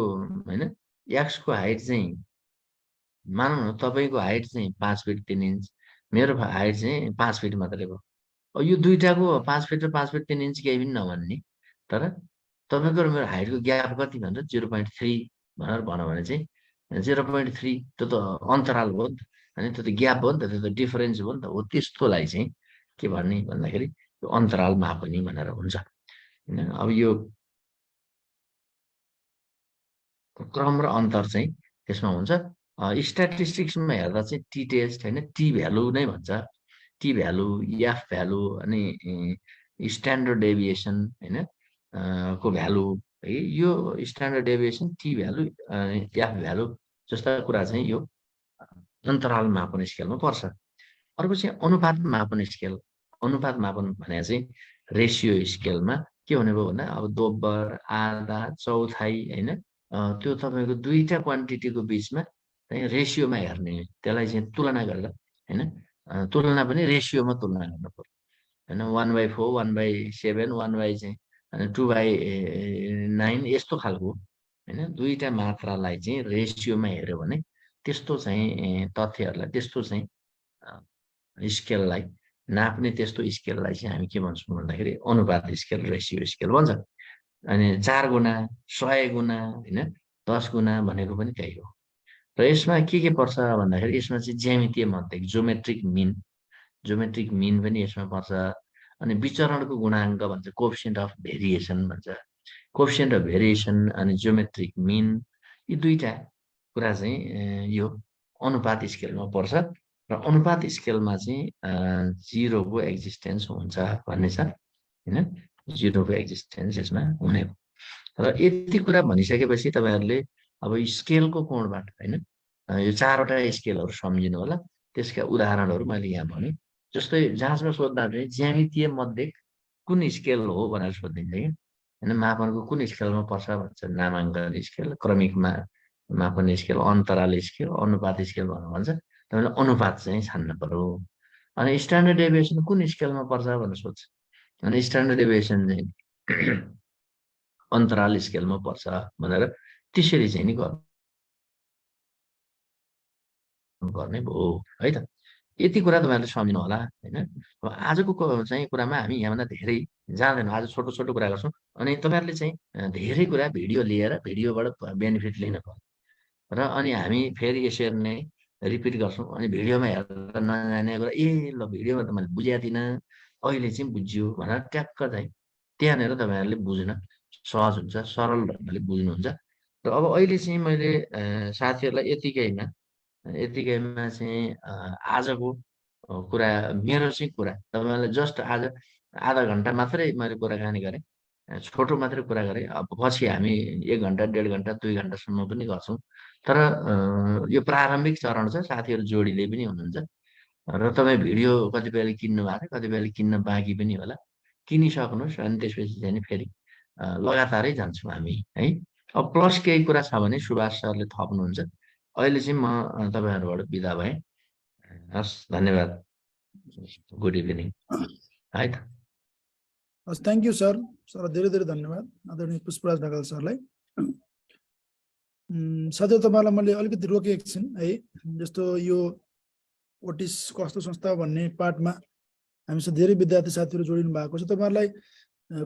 होइन, एक्सको हाइट चाहिँ मानौँ न तपाईँको हाइट चाहिँ 5 फिट 3 इन्च, मेरो हाइट चाहिँ 5 फिट मात्रै भयो। अब यो दुइटाको 5 फिट र 5 फिट 3 इन्च केही पनि नभन्ने, तर तपाईँको र मेरो हाइटको ग्याप कति भन्छ 0.3 भनेर भनौँ भने चाहिँ 0.3 त्यो त अन्तराल हो नि त होइन, त्यो त ग्याप हो नि त, त्यो त डिफरेन्स हो नि त। हो त्यस्तोलाई चाहिँ के भन्ने भन्दाखेरि यो अन्तराल मापनी भनेर हुन्छ होइन। अब यो क्रम र अन्तर चाहिँ त्यसमा हुन्छ। स्ट्याटिस्टिक्समा हेर्दा चाहिँ टी टेस्ट होइन, टी भ्यालु नै भन्छ, टी भ्यालु, एफ भ्यालु अनि स्ट्यान्डर्ड डेभिएसन होइन को भ्यालु है। यो standard deviation, T value, F value जस्ता कुरा चाहिँ यो अन्तराल मापन स्केलमा पर्छ। अर्को चाहिँ अनुपात मापन स्केल। अनुपात मापन भने चाहिँ रेसियो स्केलमा के हुने भयो भन्दा अब दोब्बर, आधा, चौथाइ होइन, त्यो तपाईँको दुईटा क्वान्टिटीको बिचमा चाहिँ रेसियोमा हेर्ने, त्यसलाई चाहिँ तुलना गरेर होइन, तुलना पनि रेसियोमा तुलना गर्नु पर्यो होइन। 1/4, 1/7, 1 चाहिँ 2/9 यस्तो खालको होइन, दुईटा मात्रालाई चाहिँ रेसियोमा हेऱ्यो भने त्यस्तो चाहिँ तथ्यहरूलाई, त्यस्तो चाहिँ स्केललाई नाप्ने त्यस्तो स्केललाई चाहिँ हामी के भन्छौँ भन्दाखेरि अनुपात स्केल, रेसियो स्केल भन्छ। अनि 4 गुणा, 100 गुणा होइन, 10 गुणा भनेको पनि त्यही हो। र यसमा के पर्छ भन्दाखेरि यसमा चाहिँ ज्यामितीय मध्यक, जोमेट्रिक मिन पनि यसमा पर्छ। अनि विचरणको गुणाङ्क भन्छ, कोएफिसिएन्ट अफ भेरिएसन भन्छ, कोएफिसिएन्ट अफ भेरिएसन अनि जोमेट्रिक मिन, यी दुईटा कुरा चाहिँ यो अनुपात स्केलमा पर्छ। र अनुपात स्केलमा चाहिँ 0 को एक्जिस्टेन्स हुन्छ भन्ने छ होइन। जिरोको एक्जिस्टेन्स यसमा हुने हो। र यति कुरा भनिसकेपछि तपाईँहरूले अब स्केलको कोणबाट होइन यो 4वटा स्केलहरू सम्झिनु होला। त्यसका उदाहरणहरू मैले यहाँ भने जस्तै जाँचमा सोद्धा चाहिँ ज्यामितीय मध्ये कुन स्केल हो भनेर सोधिन्छ कि होइन मापनको कुन स्केलमा पर्छ भन्छ नामाङ्कन स्केल क्रमिक मापन स्केल अन्तराल स्केल अनुपात स्केल भनेर भन्छ। तपाईँले अनुपात चाहिँ छान्नु पर्यो। अनि स्ट्यान्डर्ड डेभिएसन कुन स्केलमा पर्छ भनेर सोध्छ अनि स्ट्यान्डर्ड डेभिएसन चाहिँ अन्तराल स्केलमा पर्छ भनेर त्यसरी चाहिँ नि गर्ने भयो है त। यति कुरा तपाईँहरूले सम्झिनु होला होइन। अब आजको चाहिँ कुरामा हामी यहाँभन्दा धेरै जाँदैनौँ। आज छोटो छोटो कुरा गर्छौँ अनि तपाईँहरूले चाहिँ धेरै कुरा भिडियो लिएर भिडियोबाट बेनिफिट लिनु पर्यो र अनि हामी फेरि यसरी नै रिपिट गर्छौँ। अनि भिडियोमा हेरेर नजाने कुरा ल भिडियोमा त मैले बुझेको थिइनँ अहिले चाहिँ बुझ्यो भनेर ट्याक्क चाहिँ त्यहाँनिर तपाईँहरूले बुझ्न सहज हुन्छ, सरल ढङ्गले बुझ्नुहुन्छ। र अब अहिले चाहिँ मैले साथीहरूलाई यतिकैमा चाहिँ आजको कुरा मेरो चाहिँ कुरा तपाईँलाई जस्ट आज आधा घन्टा मात्रै मैले कुराकानी गरेँ, छोटो मात्रै कुरा गरेँ। अब पछि हामी 1 घन्टा 1.5 घन्टा 2 घन्टासम्म पनि गर्छौँ। तर यो प्रारम्भिक चरण छ, साथीहरू जोडीले पनि हुनुहुन्छ र तपाईँ भिडियो कतिपयले किन्नु भएको छ, कतिपयले किन्न बाँकी पनि होला। किनिसक्नुहोस् अनि त्यसपछि चाहिँ फेरि लगातारै जान्छौँ हामी है। अब प्लस केही कुरा छ भने सुभाष सरले थप्नुहुन्छ। अहिले चाहिँ म तपाईँहरूबाट बिदा भएँ। हस्, धन्यवाद, गुड इभिनिङ है त। हस्, थ्याङ्क यू सर। सर धेरै धेरै धन्यवाद आदरणीय पुष्पराज ढकाल सरलाई। साथै तपाईँलाई मैले अलिकति रोकेँ एकछिन है। जस्तो यो ओटिस कस्तो संस्था भन्ने पार्टमा हामीसँग धेरै विद्यार्थी साथीहरू जोडिनु भएको छ। तपाईँहरूलाई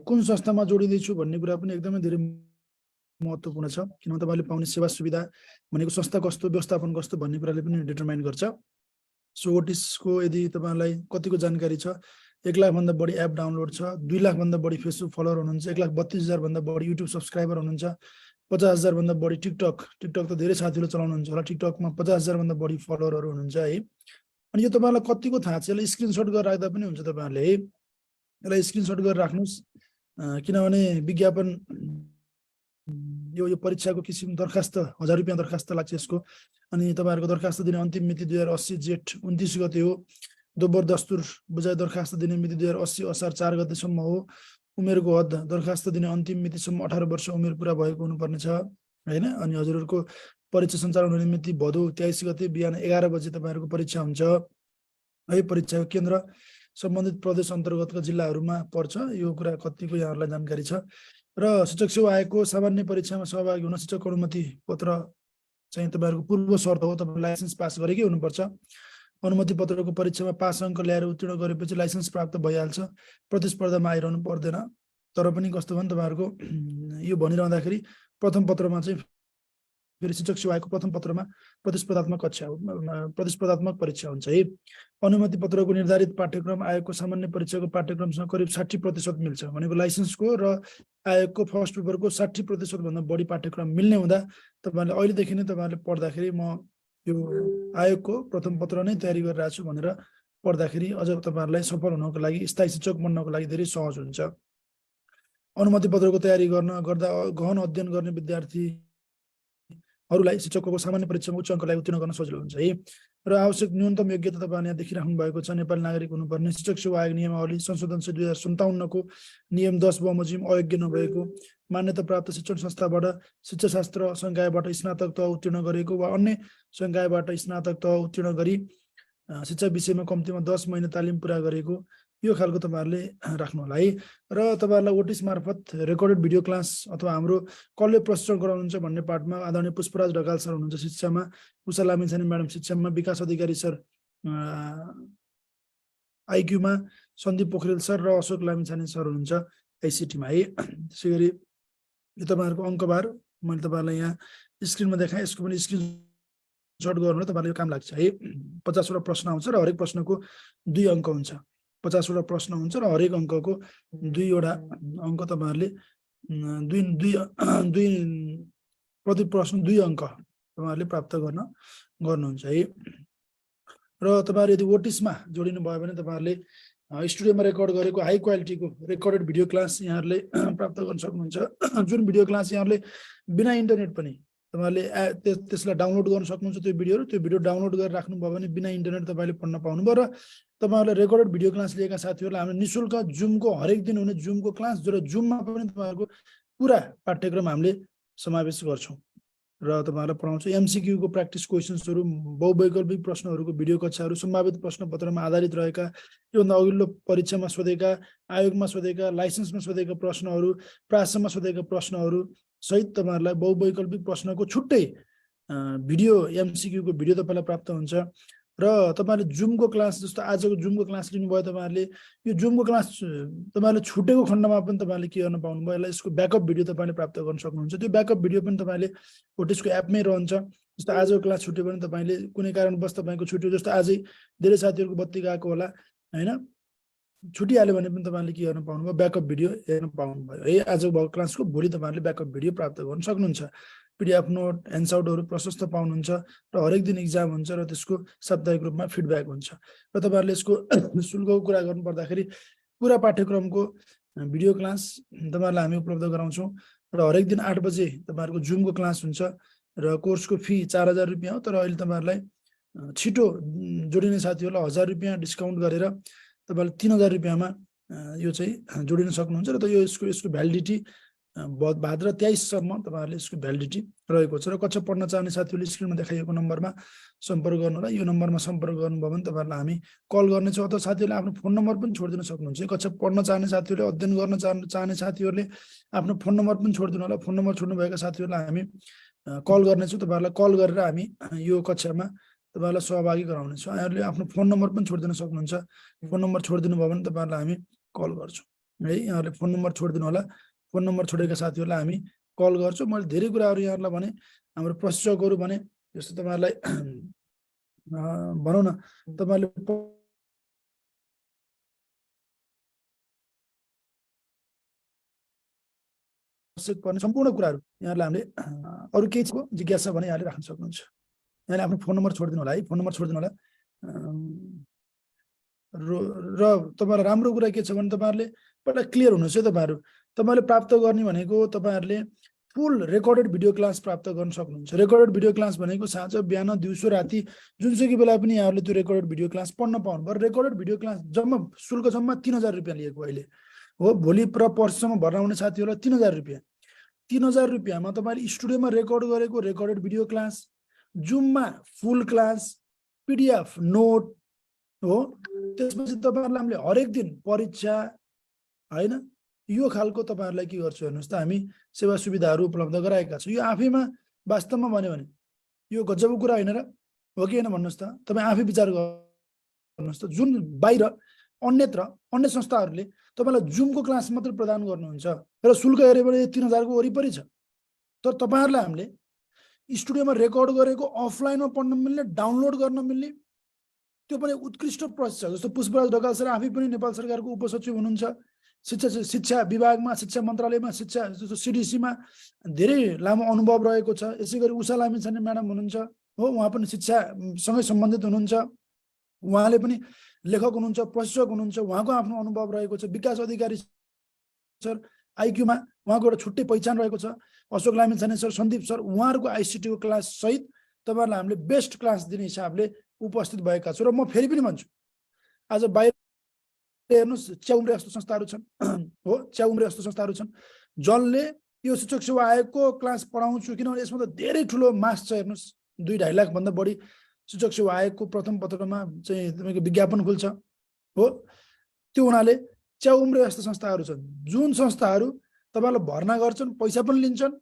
कुन संस्थामा जोडिँदैछु भन्ने कुरा पनि एकदमै धेरै महत्त्वपूर्ण छ, किनभने तपाईँले पाउने सेवा सुविधा भनेको संस्था कस्तो, व्यवस्थापन कस्तो भन्ने कुराले पनि डिटरमाइन गर्छ। सो ओटिसको यदि तपाईँलाई कतिको जानकारी छ, 1 लाखभन्दा बढी एप डाउनलोड छ, 2 लाखभन्दा बढी फेसबुक फलोवर हुनुहुन्छ, 1,32,000 भन्दा बढी युट्युब सब्सक्राइबर हुनुहुन्छ, 50,000 भन्दा बढी टिकटक त धेरै साथीहरूले चलाउनुहुन्छ होला, टिकटकमा 50,000 भन्दा बढी फलोवरहरू हुनुहुन्छ है। अनि यो तपाईँलाई कतिको थाहा छ, यसलाई स्क्रिनसट गरेर राख्दा पनि हुन्छ तपाईँहरूले है। यसलाई स्क्रिनसट गरेर राख्नुहोस्, किनभने विज्ञापन यो परीक्षाको किसिम दरखास्त 1000 रुपियाँ दरखास्त लाग्छ यसको। अनि तपाईँहरूको दरखास्त दिने अन्तिम मिति 2080 जेठ 29 गते हो। दोब्बर दस्तुर बुझाइ दरखास्त दिने मिति 2080 असार 4 गतेसम्म हो। उमेरको हद दरखास्त दिने अन्तिम मितिसम्म 18 वर्ष उमेर पुरा भएको हुनुपर्ने छ होइन। अनि हजुरहरूको परीक्षा सञ्चालन हुने मिति भदौ 23 गते बिहान 11 बजे तपाईँहरूको परीक्षा हुन्छ है। परीक्षाको केन्द्र सम्बन्धित प्रदेश अन्तर्गतका जिल्लाहरूमा पर्छ। यो कुरा कतिको यहाँहरूलाई जानकारी छ। र शिक्षक सेवा आयोगको सामान्य परीक्षामा सहभागी हुन शिक्षक अनुमति पत्र चाहिँ तपाईँहरूको पूर्व शर्त हो। तपाईँ लाइसेन्स पास गरेकै हुनुपर्छ। अनुमति पत्रको परीक्षामा 5 अङ्क ल्याएर उत्तीर्ण गरेपछि लाइसेन्स प्राप्त भइहाल्छ, प्रतिस्पर्धामा आइरहनु पर्दैन। तर पनि कस्तो भने तपाईँहरूको यो भनिरहँदाखेरि प्रथम पत्रमा चाहिँ फेरि शिक्षक सेवा आयोगको प्रथम पत्रमा प्रतिस्पर्धात्मक परीक्षा हुन्छ है। अनुमति पत्रको निर्धारित पाठ्यक्रम आयोगको सामान्य परीक्षाको पाठ्यक्रमसँग करिब 60% मिल्छ भनेको लाइसेन्सको र आयोगको फर्स्ट पेपरको 60% भन्दा बढी पाठ्यक्रम मिल्ने हुँदा तपाईँहरूले अहिलेदेखि नै तपाईँहरूले पढ्दाखेरि म यो आयोगको प्रथम पत्र नै तयारी गरिरहेको छु भनेर पढ्दाखेरि अझ तपाईँहरूलाई सफल हुनको लागि, स्थायी शिक्षक बन्नको लागि धेरै सहज हुन्छ। अनुमति पत्रको तयारी गर्दा गहन अध्ययन गर्ने विद्यार्थीहरूलाई शिक्षकको सामान्य परीक्षामा उच्च अङ्क लागि उत्तीर्ण गर्न सजिलो हुन्छ है। र आवश्यक न्यूनतम योग्यता तपाईँले यहाँ देखिराख्नु भएको छ। नेपाली नागरिक हुनुपर्ने, शिक्षक सेवा आयोग नियमावली संशोधन 2057 को नियम 10 बमोजिम अयोग्य नभएको, मान्यता प्राप्त शिक्षण संस्थाबाट शिक्षाशास्त्र संकायबाट स्नातक तह उत्तीर्ण गरेको वा अन्य संकायबाट स्नातक तह उत्तीर्ण गरी शिक्षा विषयमा कम्तीमा 10 महिना तालिम पुरा गरेको, यो खालको तपाईँहरूले राख्नु होला है। र तपाईँहरूलाई ओटिस मार्फत रेकर्डेड भिडियो क्लास अथवा हाम्रो कसले प्रशिक्षण गराउनुहुन्छ भन्ने पार्टमा आदरणीय पुष्पराज ढकाल सर हुनुहुन्छ शिक्षामा, उषा लामिछाने म्याडम शिक्षामा, विकास अधिकारी सर आइक्यूमा, सन्दीप पोखरेल सर र अशोक लामिछाने सर हुनुहुन्छ आइसिटीमा है। त्यसै गरी यो तपाईँहरूको अङ्कबार मैले तपाईँहरूलाई यहाँ स्क्रिनमा देखाएँ, यसको पनि स्क्रिनसट गर्नु तपाईँलाई यो काम लाग्छ है। 50 वटा प्रश्न आउँछ र हरेक प्रश्नको 2 अङ्क हुन्छ। 50 वटा प्रश्न हुन्छ र हरेक अङ्कको 2 वटा अङ्क तपाईँहरूले प्रति प्रश्न 2 अङ्क तपाईँहरूले प्राप्त गर्नुहुन्छ है। र तपाईँहरू यदि ओटिसमा जोडिनु भयो भने तपाईँहरूले स्टुडियोमा रेकर्ड गरेको हाई क्वालिटीको रेकर्डेड भिडियो क्लास यहाँहरूले प्राप्त गर्न सक्नुहुन्छ। जुन भिडियो क्लास यहाँहरूले बिना इन्टरनेट पनि तपाईँहरूले त्यसलाई डाउनलोड गर्न सक्नुहुन्छ। त्यो भिडियो डाउनलोड गरेर राख्नुभयो भने बिना इन्टरनेट तपाईँले पढ्न पाउनुभयो। र तपाईँहरूले रेकर्डेड भिडियो क्लास लिएका साथीहरूलाई हामीले निःशुल्क जुमको हरेक दिन हुने जुमको क्लास र जुममा पनि तपाईँहरूको पुरा पाठ्यक्रम हामीले समावेश गर्छौँ र तपाईँहरूलाई पढाउँछौँ। एमसिक्यूको प्र्याक्टिस क्वेसन्सहरू, बहुवैकल्पिक प्रश्नहरूको भिडियो कक्षाहरू, सम्भावित प्रश्नपत्रमा आधारित रहेका, योभन्दा अघिल्लो परीक्षामा सोधेका, आयोगमा सोधेका, लाइसेन्समा सोधेका प्रश्नहरू, प्रासमा सोधेका प्रश्नहरू सहित तपाईँहरूलाई बहुवैकल्पिक प्रश्नको छुट्टै भिडियो एमसिक्यूको भिडियो तपाईँलाई प्राप्त हुन्छ। र तपाईँहरूले जुमको क्लास जस्तो आजको जुमको क्लास लिनुभयो, तपाईँहरूले यो जुमको क्लास तपाईँहरूले छुटेको खण्डमा पनि तपाईँहरूले के गर्न पाउनुभयो, यसलाई यसको ब्याकअप भिडियो तपाईँले प्राप्त गर्न सक्नुहुन्छ। त्यो ब्याकअप भिडियो पनि तपाईँले होटेसको एपमै रहन्छ। जस्तो आजको क्लास छुट्यो भने तपाईँले कुनै कारणवश तपाईँको छुट्यो, जस्तो आजै धेरै साथीहरूको बत्ती गएको होला होइन, छुटिहाल्यो भने पनि तपाईँले के गर्न पाउनुभयो, ब्याकअप भिडियो हेर्न पाउनुभयो। है आजको भएको क्लासको भोलि तपाईँहरूले ब्याकअप भिडियो प्राप्त गर्न सक्नुहुन्छ। पिडिएफ नोट, ह्यान्डआउटहरू प्रशस्त पाउनुहुन्छ र हरेक दिन इक्जाम हुन्छ र त्यसको साप्ताहिक रूपमा फिडब्याक हुन्छ। र तपाईँहरूले यसको शुल्कको कुरा गर्नुपर्दाखेरि पुरा पाठ्यक्रमको भिडियो क्लास तपाईँहरूलाई हामी उपलब्ध गराउँछौँ र हरेक दिन 8 बजे तपाईँहरूको जुमको क्लास हुन्छ र कोर्सको फी 4000 रुपियाँ हो। तर अहिले तपाईँहरूलाई छिटो जोडिने साथीहरूलाई 1000 रुपियाँ डिस्काउन्ट गरेर तपाईँहरूले 3000 रुपियाँमा यो चाहिँ जोडिन सक्नुहुन्छ। र यसको भ्यालिडिटी भाद्र 23सम्म तपाईँहरूले यसको भ्यालिडिटी रहेको छ। र कक्षा पढ्न चाहने साथीहरूले स्क्रिनमा देखाइएको नम्बरमा सम्पर्क गर्नु होला। यो नम्बरमा सम्पर्क गर्नुभयो भने तपाईँहरूलाई हामी कल गर्नेछौँ, अथवा साथीहरूले आफ्नो फोन नम्बर पनि छोडिदिन सक्नुहुन्छ। कक्षा पढ्न चाहने साथीहरूले, अध्ययन गर्न चाहने साथीहरूले आफ्नो फोन नम्बर पनि छोडिदिनु होला। फोन नम्बर छोड्नुभएका साथीहरूलाई हामी कल गर्नेछौँ। तपाईँहरूलाई कल गरेर हामी यो कक्षामा तपाईँहरूलाई सहभागी गराउनेछौँ। यहाँहरूले आफ्नो फोन नम्बर पनि छोडिदिन सक्नुहुन्छ। फोन नम्बर छोडिदिनु भयो भने तपाईँहरूलाई हामी कल गर्छौँ है। यहाँहरूले फोन नम्बर छोडिदिनु होला। फोन नम्बर छोडेका साथीहरूलाई हामी कल गर्छौँ। मैले धेरै कुराहरू यहाँहरूलाई भने, हाम्रो प्रशिक्षकहरू भने, जस्तो तपाईँहरूलाई भनौँ न, तपाईँहरूले पर्ने सम्पूर्ण कुराहरू यहाँहरूलाई हामीले अरू केही जिज्ञासा भने यहाँले राख्न सक्नुहुन्छ। यहाँले आफ्नो फोन नम्बर छोडिदिनु होला है, फोन नम्बर छोडिदिनु होला। र तपाईँलाई राम्रो कुरा के छ भने तपाईँहरूले पहिला क्लियर हुनुहोस् है। तपाईँहरूले प्राप्त गर्ने भनेको तपाईँहरूले फुल रेकर्डेड भिडियो क्लास प्राप्त गर्न सक्नुहुन्छ। रेकर्डेड भिडियो क्लास भनेको साँझ, बिहान, दिउँसो, राति जुनसुकै बेला पनि यहाँहरूले त्यो रेकर्डेड भिडियो क्लास पढ्न पाउनुभयो। रेकर्डेड भिडियो क्लास शुल्क जम्मा 3000 रुपियाँ लिएको अहिले हो। भोलि र पर्सिसम्म भर्ना हुने साथीहरूलाई 3000 रुपियाँ। 3000 रुपियाँमा तपाईँले स्टुडियोमा रेकर्ड गरेको रेकर्डेड भिडियो क्लास, जुममा फुल क्लास, पिडिएफ नोट हो। त्यसपछि तपाईँहरूलाई हामीले हरेक दिन परीक्षा होइन, यो खालको तपाईँहरूलाई के गर्छु हेर्नुहोस् त, हामी सेवा सुविधाहरू उपलब्ध गराएका छौँ। यो आफैमा वास्तवमा भन्यो भने यो गजबको कुरा होइन र, हो कि होइन भन्नुहोस् त। तपाईँ आफै विचार गर्नुहोस् त। जुन बाहिर अन्य संस्थाहरूले तपाईँलाई जुमको क्लास मात्र प्रदान गर्नुहुन्छ र शुल्क हेऱ्यो भने 3000 को वरिपरि छ। तर तपाईँहरूलाई हामीले स्टुडियोमा रेकर्ड गरेको अफलाइनमा पढ्न मिल्ने, डाउनलोड गर्न मिल्ने, त्यो पनि उत्कृष्ट प्रोसेस छ। जस्तो पुष्पराज ढकाल सर आफै पनि नेपाल सरकारको उपसचिव हुनुहुन्छ, शिक्षा विभागमा, शिक्षा मन्त्रालयमा, जस्तो सिडिसीमा धेरै लामो अनुभव रहेको छ। यसै गरी उषा लामिछाने म्याडम हुनुहुन्छ हो, उहाँ पनि शिक्षासँगै सम्बन्धित हुनुहुन्छ। उहाँले पनि लेखक हुनुहुन्छ, प्रशिक्षक हुनुहुन्छ, उहाँको आफ्नो अनुभव रहेको छ। विकास अधिकारी सर आइक्यूमा उहाँको एउटा छुट्टै पहिचान रहेको छ। अशोक लामिछाने सर, सन्दीप सर, उहाँहरूको आइसिटीको क्लास सहित तपाईँहरूलाई हामीले बेस्ट क्लास दिने हिसाबले उपस्थित भएका छौँ। र म फेरि पनि भन्छु, आज बाहिर हेर्नुहोस् च्याउम्रे जस्तो संस्थाहरू छन् हो, च्याउम्रे जस्तो संस्थाहरू छन् जसले यो शिक्षक सेवा आयोगको क्लास पढाउँछु, किनभने यसमा त धेरै ठुलो मास छ। हेर्नुहोस् 2.5 लाख भन्दा बढी शिक्षक सेवा आयोगको प्रथम पत्रमा चाहिँ तपाईँको विज्ञापन खुल्छ हो। त्यो हुनाले च्याउम्रे जस्तो संस्थाहरू छन्, जुन संस्थाहरू तपाईँलाई भर्ना गर्छन्, पैसा पनि लिन्छन्,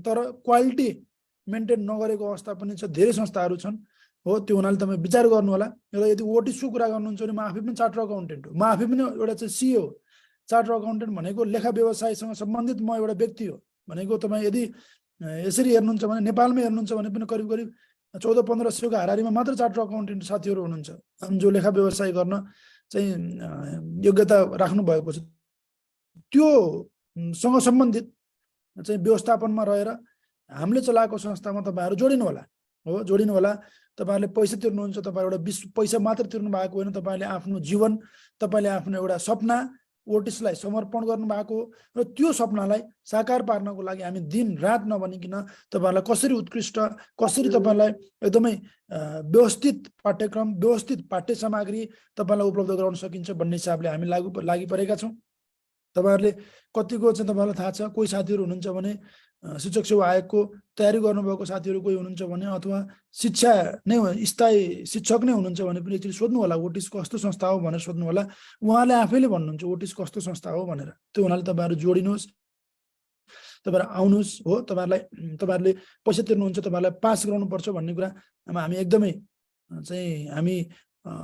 तर क्वालिटी मेन्टेन नगरेको अवस्था पनि छ। धेरै संस्थाहरू छन् हो। त्यो हुनाले तपाईँ विचार गर्नु होला। र यदि ओटिसको कुरा गर्नुहुन्छ भने म आफै पनि चार्टर अकाउन्टेन्ट हो, म आफै पनि एउटा चाहिँ सिए हो। चार्टर अकाउन्टेन्ट भनेको लेखा व्यवसायसँग सम्बन्धित म एउटा व्यक्ति हो भनेको। तपाईँ यदि यसरी हेर्नुहुन्छ भने नेपालमै हेर्नुहुन्छ भने पनि करिब 1400-1500 को हाराहारीमा मात्र चार्टर अकाउन्टेन्ट साथीहरू हुनुहुन्छ जो लेखा व्यवसाय गर्न चाहिँ योग्यता राख्नु भएको छ। त्यो सँग सम्बन्धित चाहिँ व्यवस्थापनमा रहेर हामीले चलाएको संस्थामा तपाईँहरू जोडिनु होला। हो जोडिनु होला। तपाईहरुले पैसा तिर्नुहुन्छ, तपाईहरु एउटा पैसा मात्र तिर्नु भएको होइन, तपाईले आफ्नो जीवन, तपाईले आफ्नो एउटा सपना ओटिसलाई समर्पण गर्नु भएको र त्यो सपनालाई साकार पार्नको लागि हामी दिन रात नभनिकिन तपाईहरुलाई कसरी उत्कृष्ट, कसरी तपाईलाई एकदमै व्यवस्थित पाठ्यक्रम, व्यवस्थित पाठ्य सामग्री तपाईलाई उपलब्ध गराउन सकिन्छ भन्ने हिसाबले हामी लागि परेका छौं। तपाईहरुले कतिको चाहिँ तपाईलाई थाहा छ, कोही साथीहरु हुनुहुन्छ भने शिक्षक सेवा आयोगको तयारी गर्नुभएको साथीहरु कोही हुनुहुन्छ भने, अथवा शिक्षा नै स्थायी शिक्षक नै हुनुहुन्छ भने पनि एकचोटि सोध्नु होला ओटिस कस्तो संस्था हो भनेर सोध्नु होला। उहाँले आफैले भन्नुहुन्छ ओटिस कस्तो संस्था हो भनेर। त्यो हुनाले तपाईहरु जोडिनुहोस्, तपाईहरु आउनुहोस्। हो तपाईहरुले पैसा तिर्नुहुन्छ, तपाईहरुलाई पास गराउनुपर्छ भन्ने कुरा हामी एकदमै चाहिँ हामी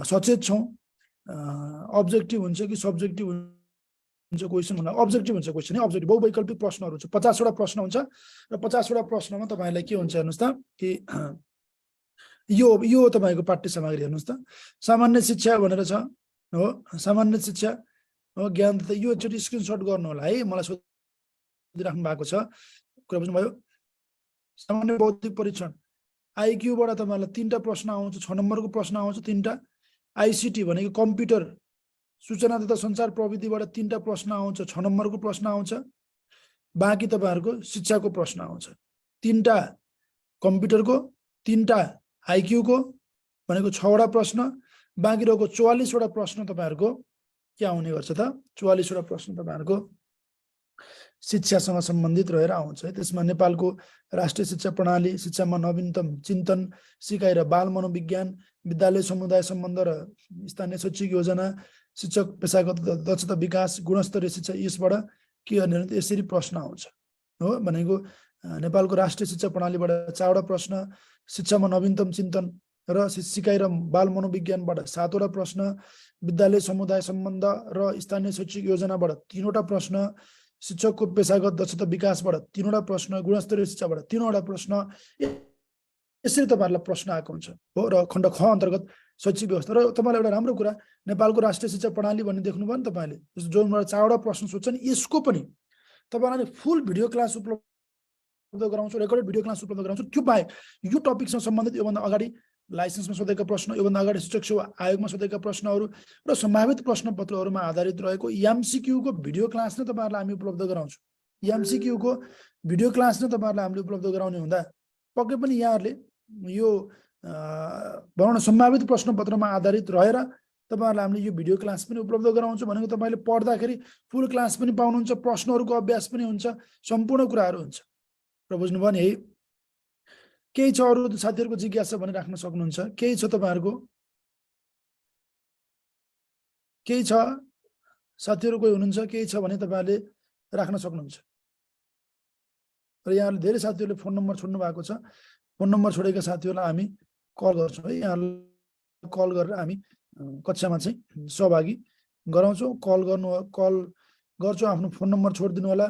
सचेत छौं। अब्जेक्टिभ हुन्छ कि सब्जेक्टिभ हुन्छ क्वेशन भन्दा अब्जेक्टिभ हुन्छ क्वेशन, अब्जेक्टिभ बहुवैकल्पिक प्रश्नहरु हुन्छ, 50 वटा प्रश्न हुन्छ र 50 वटा प्रश्नमा तपाईहरुलाई के हुन्छ हेर्नुस् त कि यो तपाईको पाठ्य सामग्री हेर्नुस् त। सामान्य शिक्षा भनेर छ हो, सामान्य शिक्षा हो ज्ञान त यो एकचोटि स्क्रिनशट गर्नु होला है, मलाई सोधिराख्नु भएको छ, कुरा बुझ्नुभयो। सामान्य बौद्धिक परीक्षण आईक्यू बाट तपाईहरुलाई 3टा प्रश्न आउँछ, 6 नम्बरको प्रश्न आउँछ 3टा। आईसीटी भनेको कम्प्युटर सूचना तथा सञ्चार प्रविधिबाट 3टा प्रश्न आउँछ, 6 नम्बरको प्रश्न आउँछ। बाँकी तपाईहरुको शिक्षाको प्रश्न आउँछ, 3टा कम्प्युटरको, 3टा आईक्यू को भनेको 6 वटा प्रश्न, बाँकी रहेको 44 वटा प्रश्न तपाईहरुको के आउने गर्छ त, 44 वटा प्रश्न तपाईहरुको शिक्षासँग सम्बन्धित रहेर आउँछ है। त्यसमा नेपालको राष्ट्रिय शिक्षा प्रणाली, शिक्षामा नवीनतम चिन्तन, सिकाइ र बाल मनोविज्ञान, विद्यालय समुदाय सम्बन्ध र स्थानीय शैक्षिक योजना, शिक्षक पेशागत दक्षता विकास, गुणस्तरीय शिक्षा, यसबाट के गर्ने भने यसरी प्रश्न आउँछ हो। भनेको नेपालको राष्ट्रिय शिक्षा प्रणालीबाट 4 वटा प्रश्न, शिक्षामा नवीनतम चिन्तन र सिकाइ र बाल मनोविज्ञानबाट 7 वटा प्रश्न, विद्यालय समुदाय सम्बन्ध र स्थानीय शैक्षिक योजनाबाट 3 वटा प्रश्न, शिक्षकको पेशागत दक्षता विकासबाट 3 वटा प्रश्न, गुणस्तरीय शिक्षाबाट 3 वटा प्रश्न, यसरी तपाईहरुलाई प्रश्न आएको हुन्छ हो। र खण्ड ख अन्तर्गत शैक्षिक व्यवस्था र तपाईलाई एउटा राम्रो कुरा नेपालको राष्ट्रिय शिक्षा प्रणाली भन्ने देख्नुभयो नि तपाईले, जोबाट 4 वटा प्रश्न सोध्छन्, यसको पनि तपाईहरुले फुल भिडियो क्लास उपलब्ध गराउँछु, रेकर्डेड भिडियो क्लास उपलब्ध गराउँछु। त्यो बाहेक यो टपिकसँग सम्बन्धित योभन्दा अगाडि लाइसेन्समा सोधेका प्रश्न, योभन्दा अगाडि शिक्षक सेवा आयोगमा सोधेका प्रश्नहरू र सम्भावित प्रश्नपत्रहरूमा आधारित रहेको एमसीक्यू को भिडियो क्लास नै तपाईहरुलाई हामी उपलब्ध गराउँछौँ। एमसीक्यू को भिडियो क्लास नै तपाईहरुलाई हामीले उपलब्ध गराउने हुँदा पक्कै पनि यहाँहरुले यो भनौँ न सम्भावित प्रश्नपत्रमा आधारित रहेर तपाईहरुलाई हामीले यो भिडियो क्लास पनि उपलब्ध गराउँछु। भनेको तपाईले पढ्दाखेरि फुल क्लास पनि पाउनुहुन्छ, प्रश्नहरूको अभ्यास पनि हुन्छ, सम्पूर्ण कुराहरू हुन्छ। र बुझ्नुभयो नि है। केही छ अरु साथीहरुको जिज्ञासा भने राख्न सक्नुहुन्छ, केही छ तपाईहरुको, केही छ साथीहरु कोही हुनुहुन्छ, केही छ भने तपाईहरुले राख्न सक्नुहुन्छ। र यहाँले धेरै साथीहरुले फोन नम्बर छोड्नु भएको छ, फोन नम्बर छोडेका साथीहरुलाई हामी कल गर्छौँ है। यहाँलाई कल गरेर हामी कक्षामा चाहिँ सहभागी गराउँछौँ। कल गर्छु, आफ्नो फोन नम्बर छोडिदिनु होला।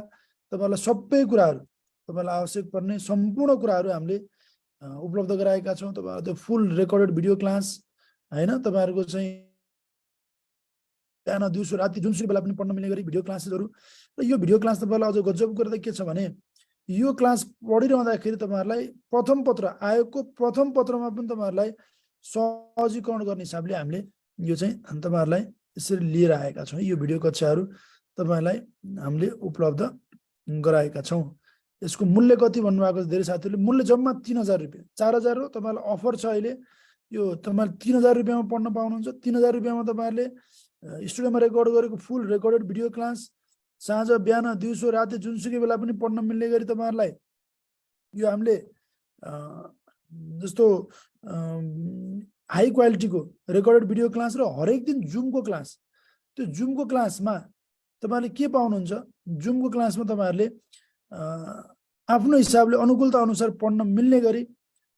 तपाईहरुलाई सबै कुराहरू, तपाईलाई आवश्यक पर्ने सम्पूर्ण कुराहरू हामीले उपलब्ध गराएका छौँ। तपाईहरु त्यो फुल रेकर्डेड भिडियो क्लास हैन, तपाईहरुको चाहिँ बिहान दिउँसो राति जुनसुकै बेला पनि पढ्न मिल्ने गरी भिडियो क्लासेसहरू। र यो भिडियो क्लास तपाईहरुलाई अझ गजब कुरा त के छ भने, यो क्लास पढिरहँदाखेरि तपाईहरुलाई प्रथम पत्र आयोगको प्रथम पत्रमा पनि तपाईहरुलाई सहजीकरण गर्ने हिसाबले हामीले यो चाहिँ तपाईहरुलाई यसरी लिएर आएका छौँ। यो भिडियो कक्षाहरू तपाईहरुलाई हामीले उपलब्ध गराएका छौँ। यसको मूल्य कति भन्नुभएको छ धेरै साथीहरुले, मूल्य जम्मा 3000 रुपैयाँ, 4000 हो। तपाईहरुलाई अफर छ अहिले, यो तपाईहरुले 3000 रुपैयाँमा पढ्न पाउनुहुन्छ। 3000 रुपैयाँमा तपाईहरुले स्टुडियोमा रेकर्ड गरेको फुल रेकर्डेड भिडियो क्लास साँझ बिहान दिउँसो राति जुनसुकै बेला पनि पढ्न मिल्ने गरी तपाईहरुलाई यो हामीले जस्तो हाई क्वालिटीको रेकर्डेड भिडियो क्लास र हरेक दिन जुमको क्लास। त्यो जुमको क्लासमा तपाईहरुले के पाउनुहुन्छ, जुमको क्लासमा तपाईहरुले आफ्नो हिसाबले अनुकूलता अनुसार पढ्न मिल्ने गरी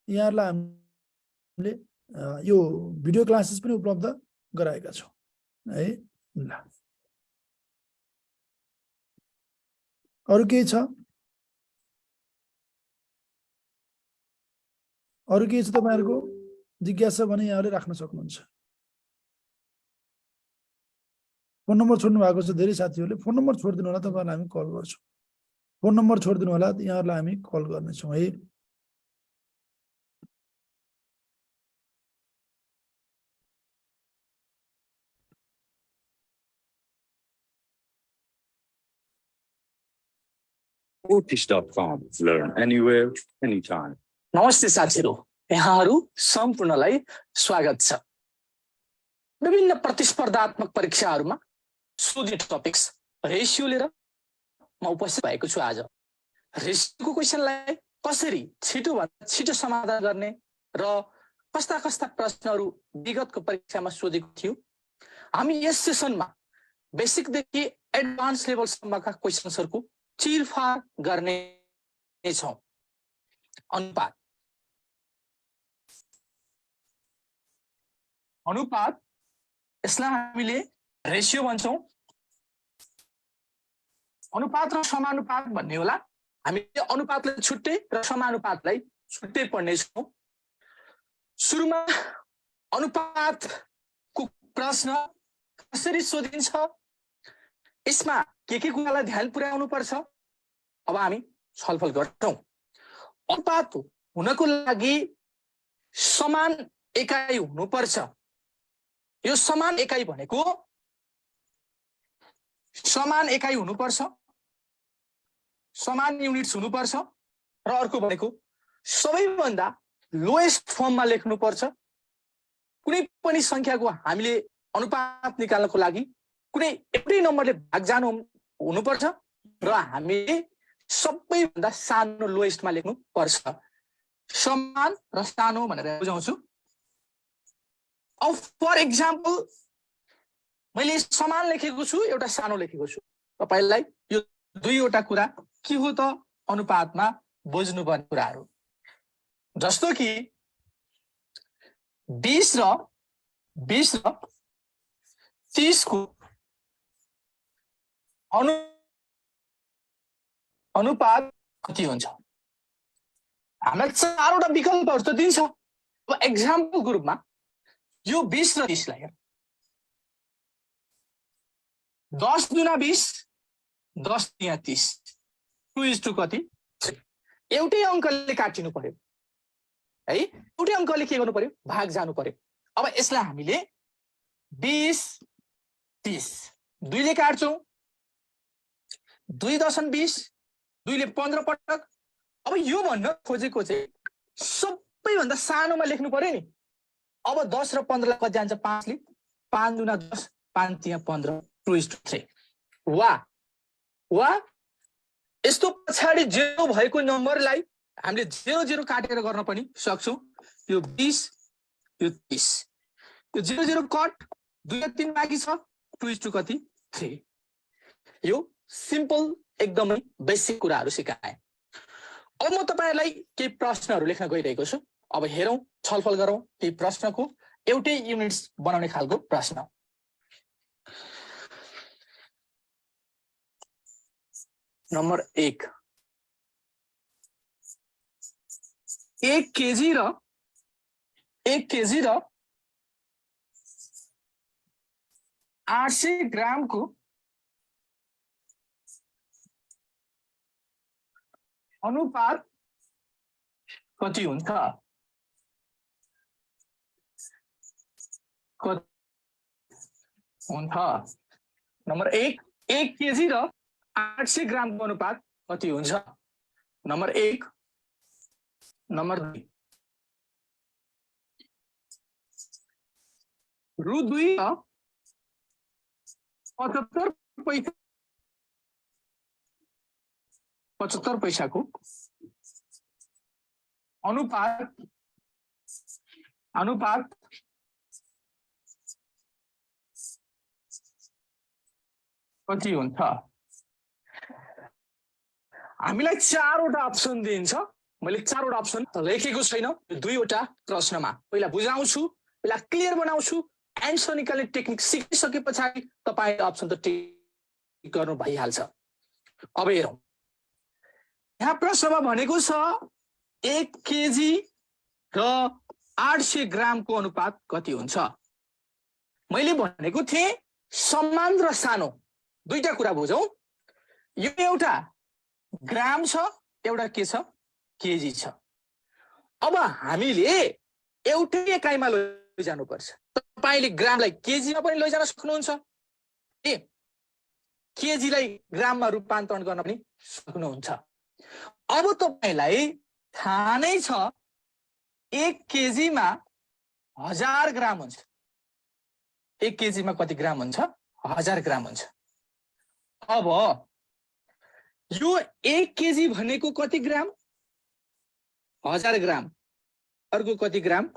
यहाँहरुलाई हामीले यो भिडियो क्लासेस पनि उपलब्ध गराएका छौँ है। ल अरु केही छ, अरु केही छ तपाईहरुको जिज्ञासा भने यहाँले राख्न सक्नुहुन्छ। फोन नम्बर छोड्नु भएको छ धेरै साथीहरुले, फोन नम्बर छोडिदिनु होला, तपाईहरुलाई हामी कल गर्छौँ। फोन नम्बर छोडिदिनु होला, यहाँहरुलाई हामी कल गर्नेछौँ है। Otish.com. Learn anywhere, anytime. नमस्ते साथीहरू, यहाँहरू सम्पूर्णलाई स्वागत छ। विभिन्न प्रतिस्पर्धात्मक परीक्षाहरूमा सोधिने टपिक्स रेसियो लिएर म उपस्थित भएको छु। आज रेसियोको क्वेसनलाई कसरी छिटोभन्दा छिटो समाधान गर्ने र कस्ता कस्ता प्रश्नहरू विगतको परीक्षामा सोधेको थियो, हामी यस सेसनमा बेसिकदेखि एडभान्स लेभलसम्मका क्वेसन्सहरूको चिरफार गर्नेछौँ। अनुपात यसलाई हामीले रेसियो भन्छौँ। अनुपात र समानुपात भन्ने होला। हामीले अनुपातलाई छुट्टै र समानुपातलाई छुट्टै पढ्नेछौँ। सुरुमा अनुपातको प्रश्न कसरी सोधिन्छ, यसमा के कुरालाई ध्यान पुर्याउनु पर्छ, अब हामी छलफल गर्छौँ। अनुपात हुनको लागि समान एकाइ हुनुपर्छ। यो समान एकाइ भनेको समान एकाइ हुनुपर्छ, समान युनिट्स हुनुपर्छ, र अर्को भनेको सबैभन्दा लोएस्ट फर्ममा लेख्नुपर्छ। कुनै पनि संख्याको हामीले अनुपात निकाल्नको लागि कुनै एउटै नम्बरले भाग जानु हुनुपर्छ र हामीले सबैभन्दा सानो लोएस्टमा लेख्नु पर्छ। समान र सानो भनेर बुझाउँछु। अब फर इक्जाम्पल मैले समान लेखेको छु, एउटा सानो लेखेको छु। तपाईलाई यो दुईवटा कुरा के हो त अनुपातमा बुझ्नुपर्ने कुराहरू, जस्तो कि 20 र 30 को अनुपात कति हुन्छ? हामीलाई चारवटा विकल्पहरू त दिन्छ। अब एक्जाम्पलको रूपमा यो 20 र 30 लाई 10 दुना 20, 10 तिया 30, 2:2 कति? एउटै अङ्कले काटिनु पर्यो है, एउटै अङ्कले के गर्नु पर्यो? भाग जानु पर्यो। अब यसलाई हामीले 20 30 2 ले काट्छौँ, 2.20, 2 ले 15 पटक। अब यो भन्न खोजेको चाहिँ सबैभन्दा सानोमा लेख्नु पर्यो नि। अब 10 र 15 लाई कति जान्छ? 5 ले 5 दुना 10, 5 तिया 15, 2:3। वा यस्तो पछाडि जेरो भएको नम्बरलाई हामीले 0 काटेर गर्न पनि सक्छौँ। यो 20, यो 30, यो 0 कट, 2 र 3 बाँकी छ, 2:2 कति? 3। यो सिम्पल एकदमै बेसिक कुराहरू सिकाए। अब म तपाईहरुलाई केही प्रश्नहरू लेख्न गइरहेको छु। अब हेरौँ, छलफल गरौँ केही प्रश्नको, एउटै युनिट्स बनाउने खालको प्रश्न। नम्बर 1, 1 केजी र 800 ग्रामको अनुपात कति हुन्छ? नम्बर 1, 1 केजी र 800 ग्रामको अनुपात कति हुन्छ? नम्बर 1। नम्बर 2, रु 2 र 75 पैसाको अनुपात कति हुन्छ? हामीलाई चारवटा अप्सन दिन्छ। मैले चारवटा अप्सन लेखेको छैन दुईवटा प्रश्नमा। पहिला बुझाउँछु, पहिला क्लियर बनाउँछु, एन्सर निकाल्ने टेक्निक सिकिसके पछाडि तपाईले अप्सन त टिक गर्नु भइहाल्छ। अब हेरौँ, यहाँ प्रश्नमा भनेको छ 1 केजी र 800 ग्रामको अनुपात कति हुन्छ? मैले भनेको थिएँ समान र सानो दुईटा कुरा बुझौँ। यो एउटा ग्राम छ, एउटा के छ? केजी छ। अब हामीले एउटै एकाइमा लैजानुपर्छ। तपाईले ग्रामलाई केजीमा पनि लैजान सक्नुहुन्छ, केजीलाई ग्राममा रूपान्तरण गर्न पनि सक्नुहुन्छ। अब तपाईलाई थाहा नै छ 1 केजीमा 1000 ग्राम हुन्छ। 1 केजीमा कति ग्राम हुन्छ? 1000 ग्राम हुन्छ। अब यो 1 केजी भनेको कति ग्राम? 1000 ग्राम। अर्को कति ग्राम?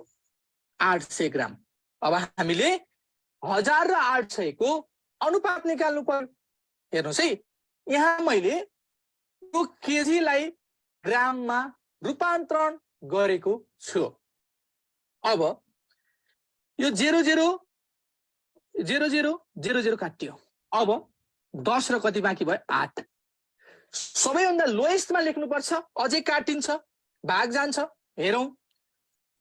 800 ग्राम। अब हामीले 1000 र 800 को अनुपात निकाल्नु पर्यो। हेर्नुस् है, यहाँ मैले यो केजीलाई ग्राममा रूपान्तरण गरेको छु। अब यो 0 0 0 0 0 0 काटियो। अब 10 र कति बाँकी भयो? 8। सबैभन्दा लोएस्टमा लेख्नुपर्छ, अझै काटिन्छ, भाग जान्छ। हेरौँ,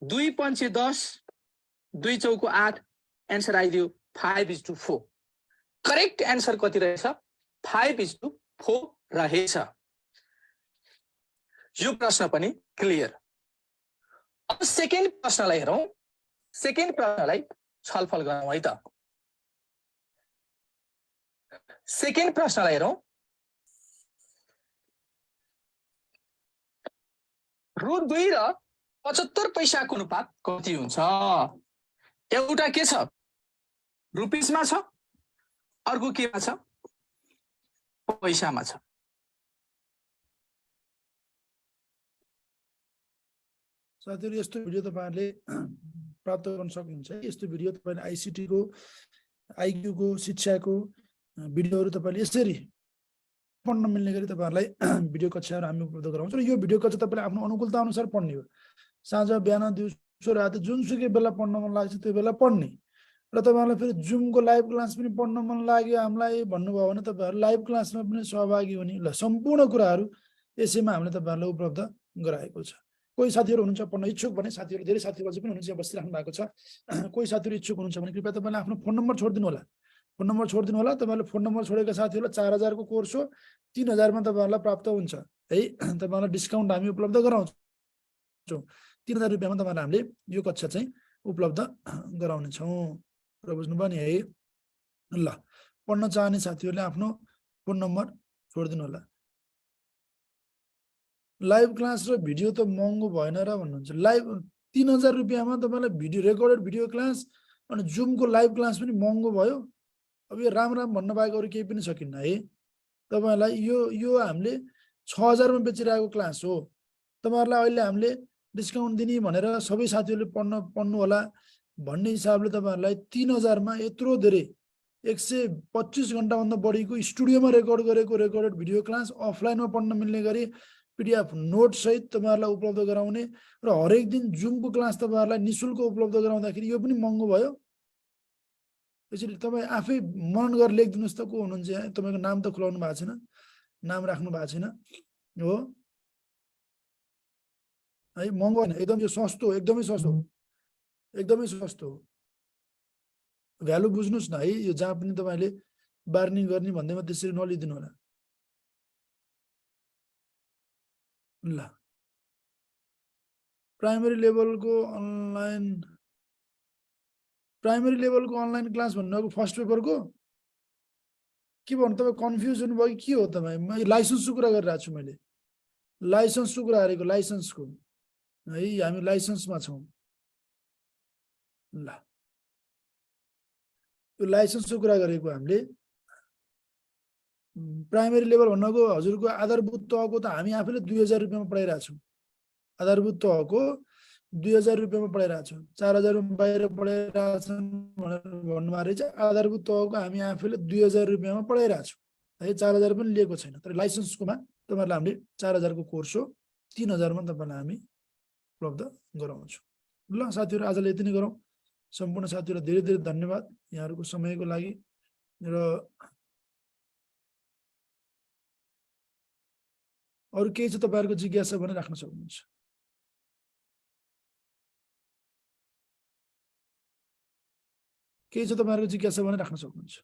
2 पंचे 10, 2 चौको 8, एन्सर आइदियो 5:4। करेक्ट एन्सर कति रहेछ? 5:4 रहेछ। यो प्रश्न पनि क्लियर। अब सेकेन्ड प्रश्नलाई हेरौँ। सेकेन्ड प्रश्नलाई छलफल गरौँ है त। सेकेन्ड प्रश्नलाई हेरौँ। रु 2 र 75 पैसाको अनुपात कति हुन्छ? एउटा के छ? रुपिसमा छ, अर्को केमा छ? पैसामा छ। साथीहरु, यस्तो भिडियो तपाईहरुले प्राप्त गर्न सक्नुहुन्छ। यस्तो भिडियो तपाईले आईसीटी को, आईक्यू को, शिक्षाको भिडियोहरु तपाईले यसरी पढ्न मिल्ने गरी तपाईहरुलाई भिडियो कक्षाहरु हामी उपलब्ध गराउँछौं। र यो भिडियो कक्षा तपाईले आफ्नो अनुकूलता अनुसार पढ्ने हो। साँझ, बिहान, दिउँसो, राति जुनसुकै बेला पढ्न मन लाग्छ त्यो बेला पढ्ने। र तपाईहरुलाई फेरि जुमको लाइभ क्लास पनि पढ्न मन लाग्यो हामीलाई भन्नुभयो भने तपाईहरु लाइभ क्लासमा पनि सहभागी हुने। ल, सम्पूर्ण कुराहरु यसैमा हामीले तपाईहरुलाई उपलब्ध गराएको छ। कोही साथीहरु हुनुहुन्छ पढ्न इच्छुक भने, साथीहरु धेरै साथीहरु अझै पनि हुनुहुन्छ यहाँ बसिराख्नु भएको छ। कोही साथीहरु इच्छुक हुनुहुन्छ भने कृपया तपाईले आफ्नो फोन नम्बर छोड्दिनु होला। फोन नम्बर छोड्दिनु होला। तपाईहरुले फोन नम्बर छोडेका साथीहरुलाई 4000 को कोर्स हो, 3000 मा तपाईहरुलाई प्राप्त हुन्छ है। तपाईहरुलाई डिस्काउन्ट हामी उपलब्ध गराउँछौं। 3000 रुपैयाँमा तपाईहरुलाई हामीले यो कक्षा चाहिँ उपलब्ध गराउने छौं। र बुझ्नुभयो नि है। ल, पढ्न चाहने साथीहरुले आफ्नो फोन नम्बर छोड्दिनु होला। लाइभ क्लास र भिडियो त महँगो भएन र भन्नुहुन्छ। लाइभ 3000 रुपैयाँमा तपाईलाई भिडियो, रेकर्डेड भिडियो क्लास अनि जुमको लाइभ क्लास पनि महँगो भयो। अब यो राम भन्न बाहेक अरु केही पनि सकिन्न है। तपाईलाई यो हामीले 6000 मा बेचिरहेको क्लास हो। तपाईहरुलाई अहिले हामीले डिस्काउन्ट दिने भनेर सबै साथीहरुले पढ्नु होला भन्ने हिसाबले तपाईहरुलाई 3000 मा यत्रो धेरै 125 घण्टा भन्दा बढीको स्टुडियोमा रेकर्ड गरेको रेकर्डेड भिडियो क्लास अफलाइनमा पढ्न मिल्ने गरी पीडीएफ नोट सहित तपाईहरुलाई उपलब्ध गराउने र हरेक दिन जुमको क्लास तपाईहरुलाई निशुल्क उपलब्ध गराउँदाखेरि यो पनि महँगो भयो। यसरी तपाई आफै मनन गरेर लेखिदिनुस् त को हुनुहुन्छ यहाँ। तपाईको नाम त खुलाउनु भएको छैन, नाम राख्नु भएको छैन हो है। महँगो हैन, एकदम यो सस्तो, एकदमै सस्तो, एकदमै सस्तो हो। भ्यालु बुझ्नुस् न है। यो जहाँ पनि तपाईले बार्निङ गर्ने भन्दैमा त्यसरी नलिदिनु होला। ल, प्राइमरी लेभलको अनलाइन क्लास भन्नुभएको फर्स्ट पेपरको के भन्नु? तपाईँ कन्फ्युज हुनुभयो कि के हो? तपाईँ लाइसेन्सको कुरा गरिरहेको छु मैले। लाइसेन्सको कुरा गरेको, लाइसेन्सको है। हामी लाइसेन्समा छौँ। ल, यो लाइसेन्सको कुरा गरेको हामीले। प्राइमरी लेभल भन्नको हजुरको आधारभूत तहको त हामी आफैले 2000 रुपैयाँमा पढाइरहेको छौँ। आधारभूत तहको 2000 रुपैयाँमा पढाइरहेको छौँ। 4000 मा बाहिर पढाइरहेछन् भनेर भन्नुभएको रहेछ। आधारभूत तहको हामी आफैले 2000 रुपैयाँमा पढाइरहेको छौँ है। 4000 पनि लिएको छैन। तर लाइसेन्सकोमा तपाईहरुलाई हामीले 4000 को कोर्स हो, 3000 मा तपाईलाई हामी उपलब्ध गराउँछौँ। ल साथीहरु, आजलाई यति नै गरौँ। सम्पूर्ण साथीहरुलाई धेरै धेरै धन्यवाद यहाँहरुको समयको लागि। र अरु केही छ तपाईहरुको जिज्ञासा भने राख्न सक्नुहुन्छ। केही छ तपाईहरुको जिज्ञासा भने राख्न सक्नुहुन्छ।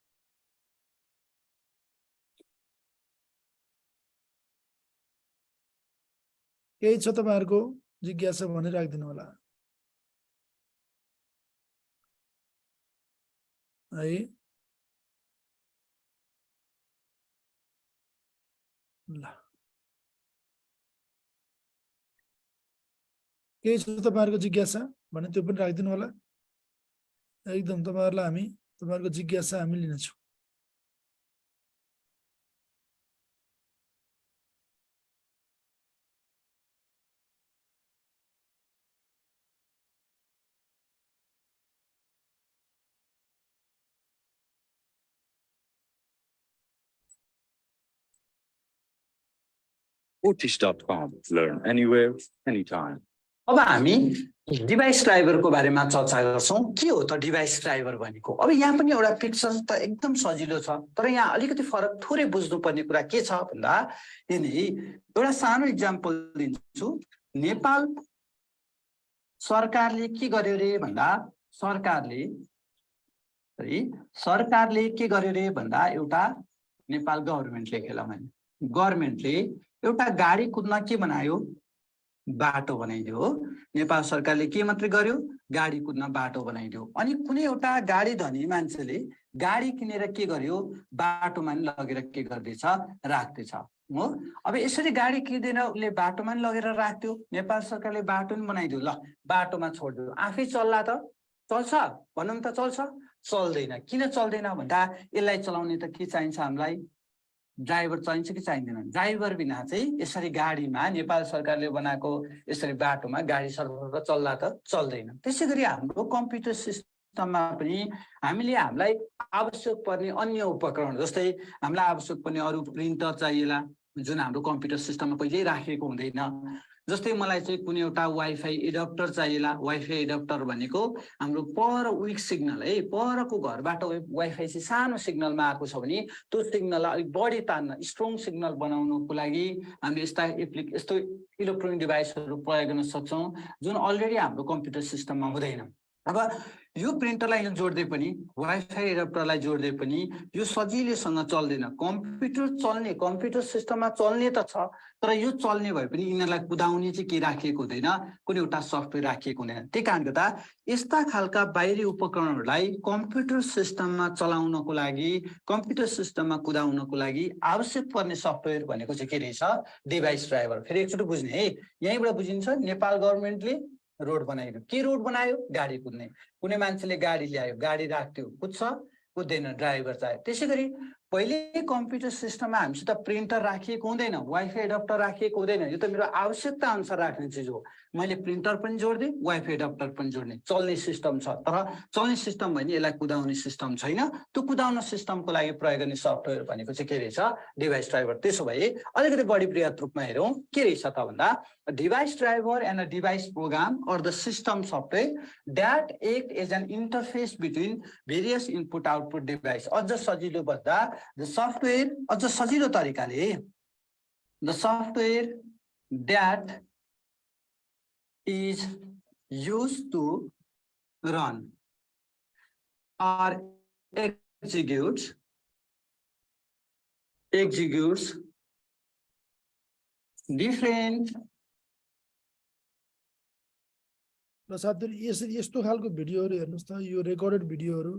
केही छ तपाईहरुको जिज्ञासा भने राख्दिनु होला है। ल। केही छ तपाईँहरूको जिज्ञासा भने त्यो पनि राखिदिनु होला। एकदम तपाईँहरूको जिज्ञासा हामी लिनेछौँ। Otis.com. Learn anywhere, anytime. अब हामी डिभाइस ड्राइभरको बारेमा चर्चा गर्छौँ। के हो त डिभाइस ड्राइभर भनेको? अब यहाँ पनि एउटा पिक्चर त एकदम सजिलो छ, तर यहाँ अलिकति फरक थोरै बुझ्नुपर्ने कुरा के छ भन्दा यिनी एउटा सानो इक्जाम्पल दिन्छु। नेपाल सरकारले के गर्यो रे भन्दा सरकारले के गर्यो रे भन्दा एउटा नेपाल गभर्मेन्टले गभर्मेन्टले एउटा गाडी कुद्न के बनायो? बाटो बनाइदियो। नेपाल सरकारले के मात्रै गर्यो? गाडी कुद्न बाटो बनाइदियो। अनि कुनै एउटा गाडी धनी मान्छेले गाडी किनेर के गर्यो? बाटोमा नि लगेर के गर्दैछ? राख्दैछ हो। अब यसरी गाडी किन्दैन उसले बाटोमा नि लगेर राख्थ्यो। नेपाल सरकारले बाटो नि बनाइदियो, ल बाटोमा छोडिदियो। आफै चल्ला त? चल्छ? भनौँ त चल्छ? चल्दैन। किन चल्दैन भन्दा यसलाई चलाउने त के चाहिन्छ? हामीलाई ड्राइभर चाहिन्छ कि चाहिँदैन? ड्राइभर बिना चाहिँ यसरी गाडीमा नेपाल सरकारले बनाएको यसरी बाटोमा गाडी सर्वत्र चल्ला त? चल्दैन। त्यसै गरी हाम्रो कम्प्युटर सिस्टममा पनि हामीलाई आवश्यक पर्ने अन्य उपकरण, जस्तै हामीलाई आवश्यक पर्ने अरू प्रिन्टर चाहिएला, जुन हाम्रो कम्प्युटर सिस्टममा कहिल्यै राखेको हुँदैन। जस्तै मलाई चाहिँ कुनै एउटा वाइफाई एडप्टर चाहिएला। वाइफाई एडप्टर भनेको हाम्रो पर विक सिग्नल है, परको घरबाट वाइफाई चाहिँ सानो सिग्नलमा आएको छ भने त्यो सिग्नललाई अलिक बढी तान्न, स्ट्रङ सिग्नल बनाउनुको लागि हामीले यस्तो इलेक्ट्रोनिक डिभाइसहरू प्रयोग गर्न सक्छौँ जुन अलरेडी हाम्रो कम्प्युटर सिस्टममा हुँदैन। अब यो प्रिन्टरलाई जोड्दै पनि, वाइफाई एडप्टरलाई जोड्दै पनि यो सजिलैसँग चल्दैन। कम्प्युटर सिस्टममा चल्ने त छ, तर यो चल्ने भए पनि यिनीहरूलाई कुदाउने चाहिँ के राखिएको हुँदैन, कुनै एउटा सफ्टवेयर राखिएको हुँदैन। त्यही कारणले गर्दा यस्ता खालका बाहिरी उपकरणहरूलाई कम्प्युटर सिस्टममा चलाउनको लागि, कम्प्युटर सिस्टममा कुदाउनको लागि आवश्यक पर्ने सफ्टवेयर भनेको चाहिँ के रहेछ? Device driver. फेरि एकचोटि बुझ्ने है, यहीँबाट बुझिन्छ। नेपाल गभर्मेन्टले रोड बनाइदियो। के रोड बनायो? गाडी कुद्ने। कुनै मान्छेले गाडी ल्यायो, गाडी राख्थ्यो, कुद्छ? कुद्दैन, ड्राइभर चाहियो। त्यसै गरी पहिले कम्प्युटर सिस्टममा हामीसित प्रिन्टर राखिएको हुँदैन, वाइफाई एडप्टर राखिएको हुँदैन। यो त मेरो आवश्यकता अनुसार राख्ने चिज हो। मैले प्रिन्टर पनि जोड्दै, वाइफाई एडप्टर पनि जोड्ने, चल्ने सिस्टम छ। तर चल्ने सिस्टम भने यसलाई कुदाउने सिस्टम छैन। त्यो कुदाउने सिस्टमको लागि प्रयोग गर्ने सफ्टवेयर भनेको चाहिँ के रहेछ? Device driver. त्यसो भए अलिकति बढी बृहत रूपमा हेरौँ, के रहेछ त भन्दा device driver and a device program or the system software that act as an interface between various input output device. अझ सजिलो बस्दा the software, अझ सजिलो तरिकाले the software that is used to run or executes different र साथीहरु यसरी यस्तो खालको भिडियोहरु हेर्नुस् त, यो रेकर्डेड भिडियोहरु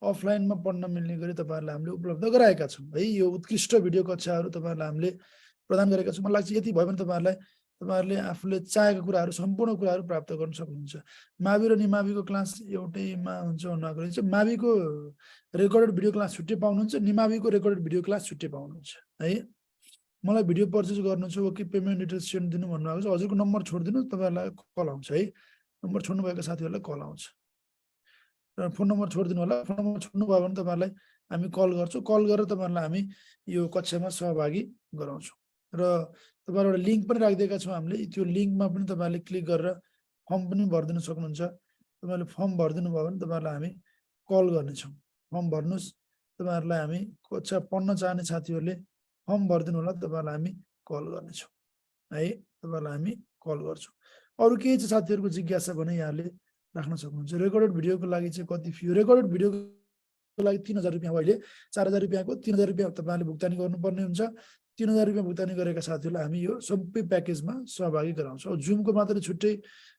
अफलाइनमा पढ्न मिल्ने गरी तपाईहरुलाई हामीले उपलब्ध गराएका छौं है। यो उत्कृष्ट भिडियो कक्षाहरु तपाईहरुलाई हामीले प्रदान गरेका छौं। मलाई लाग्छ यति भयो भने तपाईहरुले आफूले चाहेका कुराहरु, सम्पूर्ण कुराहरु प्राप्त गर्न सक्नुहुन्छ। मावि र निमाविको क्लास एउटैमा हुन्छ भन्नुको लागि चाहिँ माविको रेकर्डेड भिडियो क्लास छुट्टै पाउनुहुन्छ, निमाविको रेकर्डेड भिडियो क्लास छुट्टै पाउनुहुन्छ है। मलाई भिडियो पर्चेज गर्नु छ कि पेमेन्ट डिटेल्स सेन्ड दिनु भन्नुभएको छ, हजुरको नम्बर छोड्दिनु, तपाईहरुलाई कल आउँछ है। नम्बर छोड्नु भएको साथीहरुलाई कल आउँछ र फोन नम्बर छोड्दिनु होला। फोन नम्बर छोड्नु भयो भने तपाईहरुलाई हामी कल गर्छौं। कल गरेर तपाईहरुलाई हामी यो कक्षामा सहभागी गराउँछौं र तपाईहरुलाई एउटा लिंक पनि राखिदिएका छौं हामीले। त्यो लिंकमा पनि तपाईहरुले क्लिक गरेर फर्म पनि भर्दिन सक्नुहुन्छ। तपाईहरुले फर्म भर्दिनु भयो भने तपाईहरुलाई हामी कल गर्नेछौं। फर्म भर्नुस्, तपाईहरुलाई हामी कक्षा पढ्न चाहने साथीहरुले फर्म भर्दिनु होला, तपाईहरुलाई हामी कल गर्नेछौं है। तपाईहरुलाई हामी कल गर्छौं। अरु के छ साथीहरुको जिज्ञासा भने यहाँले राख्न सक्नुहुन्छ। रेकर्डेड भिडियोको लागि चाहिँ कति फी? रेकर्डेड भिडियोको लागि 3000 रुपैयाँ, अहिले 4000 रुपैयाँको 3000 रुपैयाँ तपाईहरुले भुक्तानी गर्नुपर्ने हुन्छ। 3000 रुपैयाँ भुक्तानी गरेका साथीहरुलाई हामी यो सबै प्याकेजमा सहभागी गराउँछौं। जुमको मात्र छुट्टै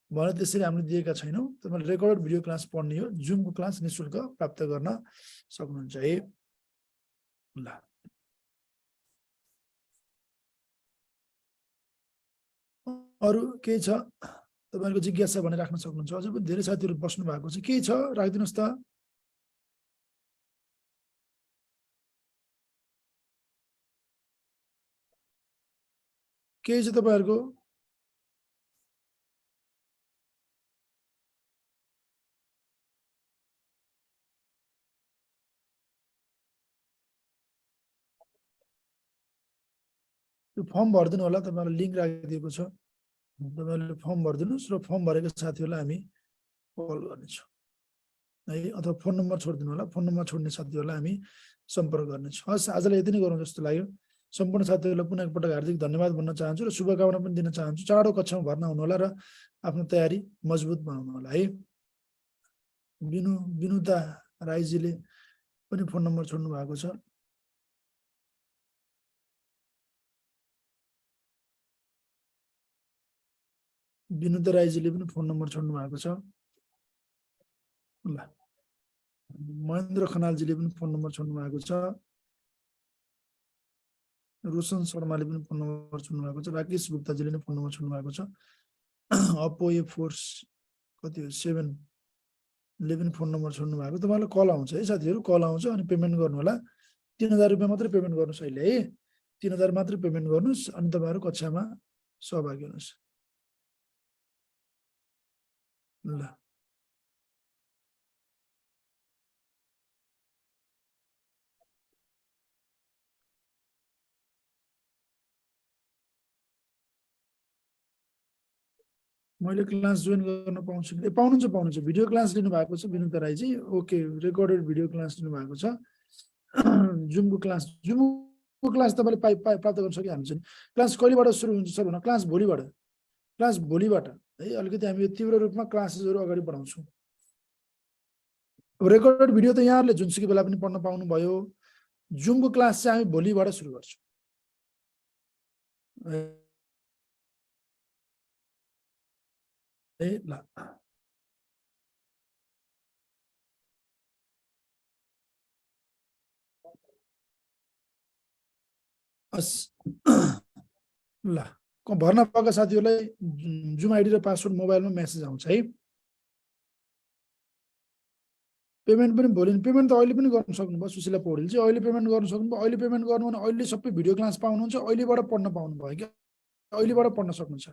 भने त्यसरी हामीले दिएका छैनौं। तपाईहरुले रेकर्डेड भिडियो क्लास पढ्ने हो, जुमको क्लास निशुल्क प्राप्त गर्न सक्नुहुन्छ है। ल अरु के छ? तपाईँहरूको जिज्ञासा भने राख्न सक्नुहुन्छ। अझै पनि धेरै साथीहरू बस्नु भएको छ, केही छ राखिदिनुहोस् त। केही छ तपाईँहरूको? त्यो फर्म भरिदिनु होला, तपाईँलाई लिङ्क राखिदिएको छ, तपाईँहरूले फर्म भरिदिनुहोस् र फर्म भरेको साथीहरूलाई हामी कल गर्नेछौँ है, अथवा फोन नम्बर छोडिदिनु होला, फोन नम्बर छोड्ने साथीहरूलाई हामी सम्पर्क गर्नेछौँ। हस्, आजलाई यति नै गरौँ जस्तो लाग्यो। सम्पूर्ण साथीहरूलाई पुनः एकपटक हार्दिक धन्यवाद भन्न चाहन्छु र शुभकामना पनि दिन चाहन्छु। चाँडो कक्षामा भर्ना हुनु होला र आफ्नो तयारी मजबुत बनाउनु होला है। विनुता राईजीले पनि फोन नम्बर छोड्नु भएको छ। विनुता राईजीले पनि फोन नम्बर छोड्नु भएको छ। ल, महेन्द्र खनालजीले पनि फोन नम्बर छोड्नु भएको छ। रोशन शर्माले पनि फोन नम्बर छोड्नु भएको छ। राकेश गुप्ताजीले पनि फोन नम्बर छोड्नु भएको छ। अप्पो ए फोर्स कति हो 7ले पनि फोन नम्बर छोड्नु भएको। तपाईँलाई कल आउँछ है साथीहरू, कल आउँछ अनि पेमेन्ट गर्नु होला। 3000 रुपियाँ मात्रै पेमेन्ट गर्नुहोस् अहिले है, 3000 मात्रै पेमेन्ट गर्नुहोस् अनि तपाईँहरू कक्षामा सहभागी हुनुहोस्। ल, मैले क्लास जोइन गर्न पाउँछु कि? पाउनुहुन्छ। भिडियो क्लास लिनु भएको छ विनुता राईजी। ओके, रेकर्डेड भिडियो क्लास लिनु भएको छ। जुमको क्लास तपाईँले प्राप्त गर्न सकिहाल्नुहुन्छ नि। क्लास कहिलेबाट सुरु हुन्छ सर? क्लास भोलिबाट है। अलिकति हामी तीव्र रूपमा क्लासेसहरू अगाडि बढाउँछौँ। रेकर्डेड भिडियो त यहाँहरूले जुनसुकै बेला पनि पढ्न पाउनुभयो। जुमको क्लास चाहिँ हामी भोलिबाट सुरु गर्छौँ। ल, ल, भर्ना भएका साथीहरूलाई जुम आइडी र पासवर्ड मोबाइलमा मेसेज आउँछ है। पेमेन्ट पनि भोलि, पेमेन्ट त अहिले पनि गर्न सक्नुभयो। सुशीला पौडेलजी अहिले पेमेन्ट गर्न सक्नुभयो। अहिले पेमेन्ट गर्नु भने अहिले सबै भिडियो क्लास पाउनुहुन्छ, अहिलेबाट पढ्न पाउनुभयो क्या, अहिलेबाट पढ्न सक्नुहुन्छ।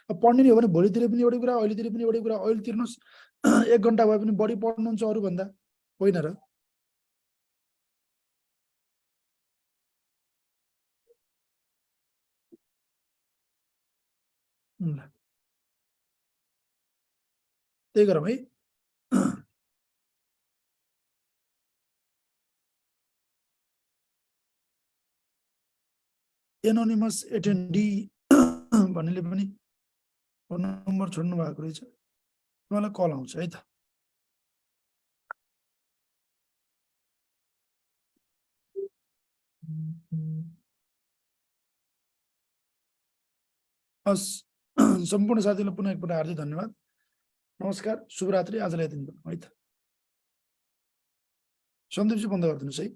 अब पढ्ने हो भने भोलितिर पनि एउटै कुरा, अहिलेतिर पनि एउटै कुरा। अहिले तिर्नुहोस्, 1 घन्टा भए पनि बढी पढ्नुहुन्छ अरूभन्दा, होइन र? त्यही गरौँ है। एनोनिमस एटेन्डी भन्नेले पनि फोन नम्बर छोड्नु भएको रहेछ। मलाई कल आउँछ है त। हस्, सम्पूर्ण साथीहरूलाई पुनः एकपल्ट हार्दिक धन्यवाद। नमस्कार, शुभरात्रि। आजलाई यति नै है त। सन्दीपजी बन्द गरिदिनुहोस् है।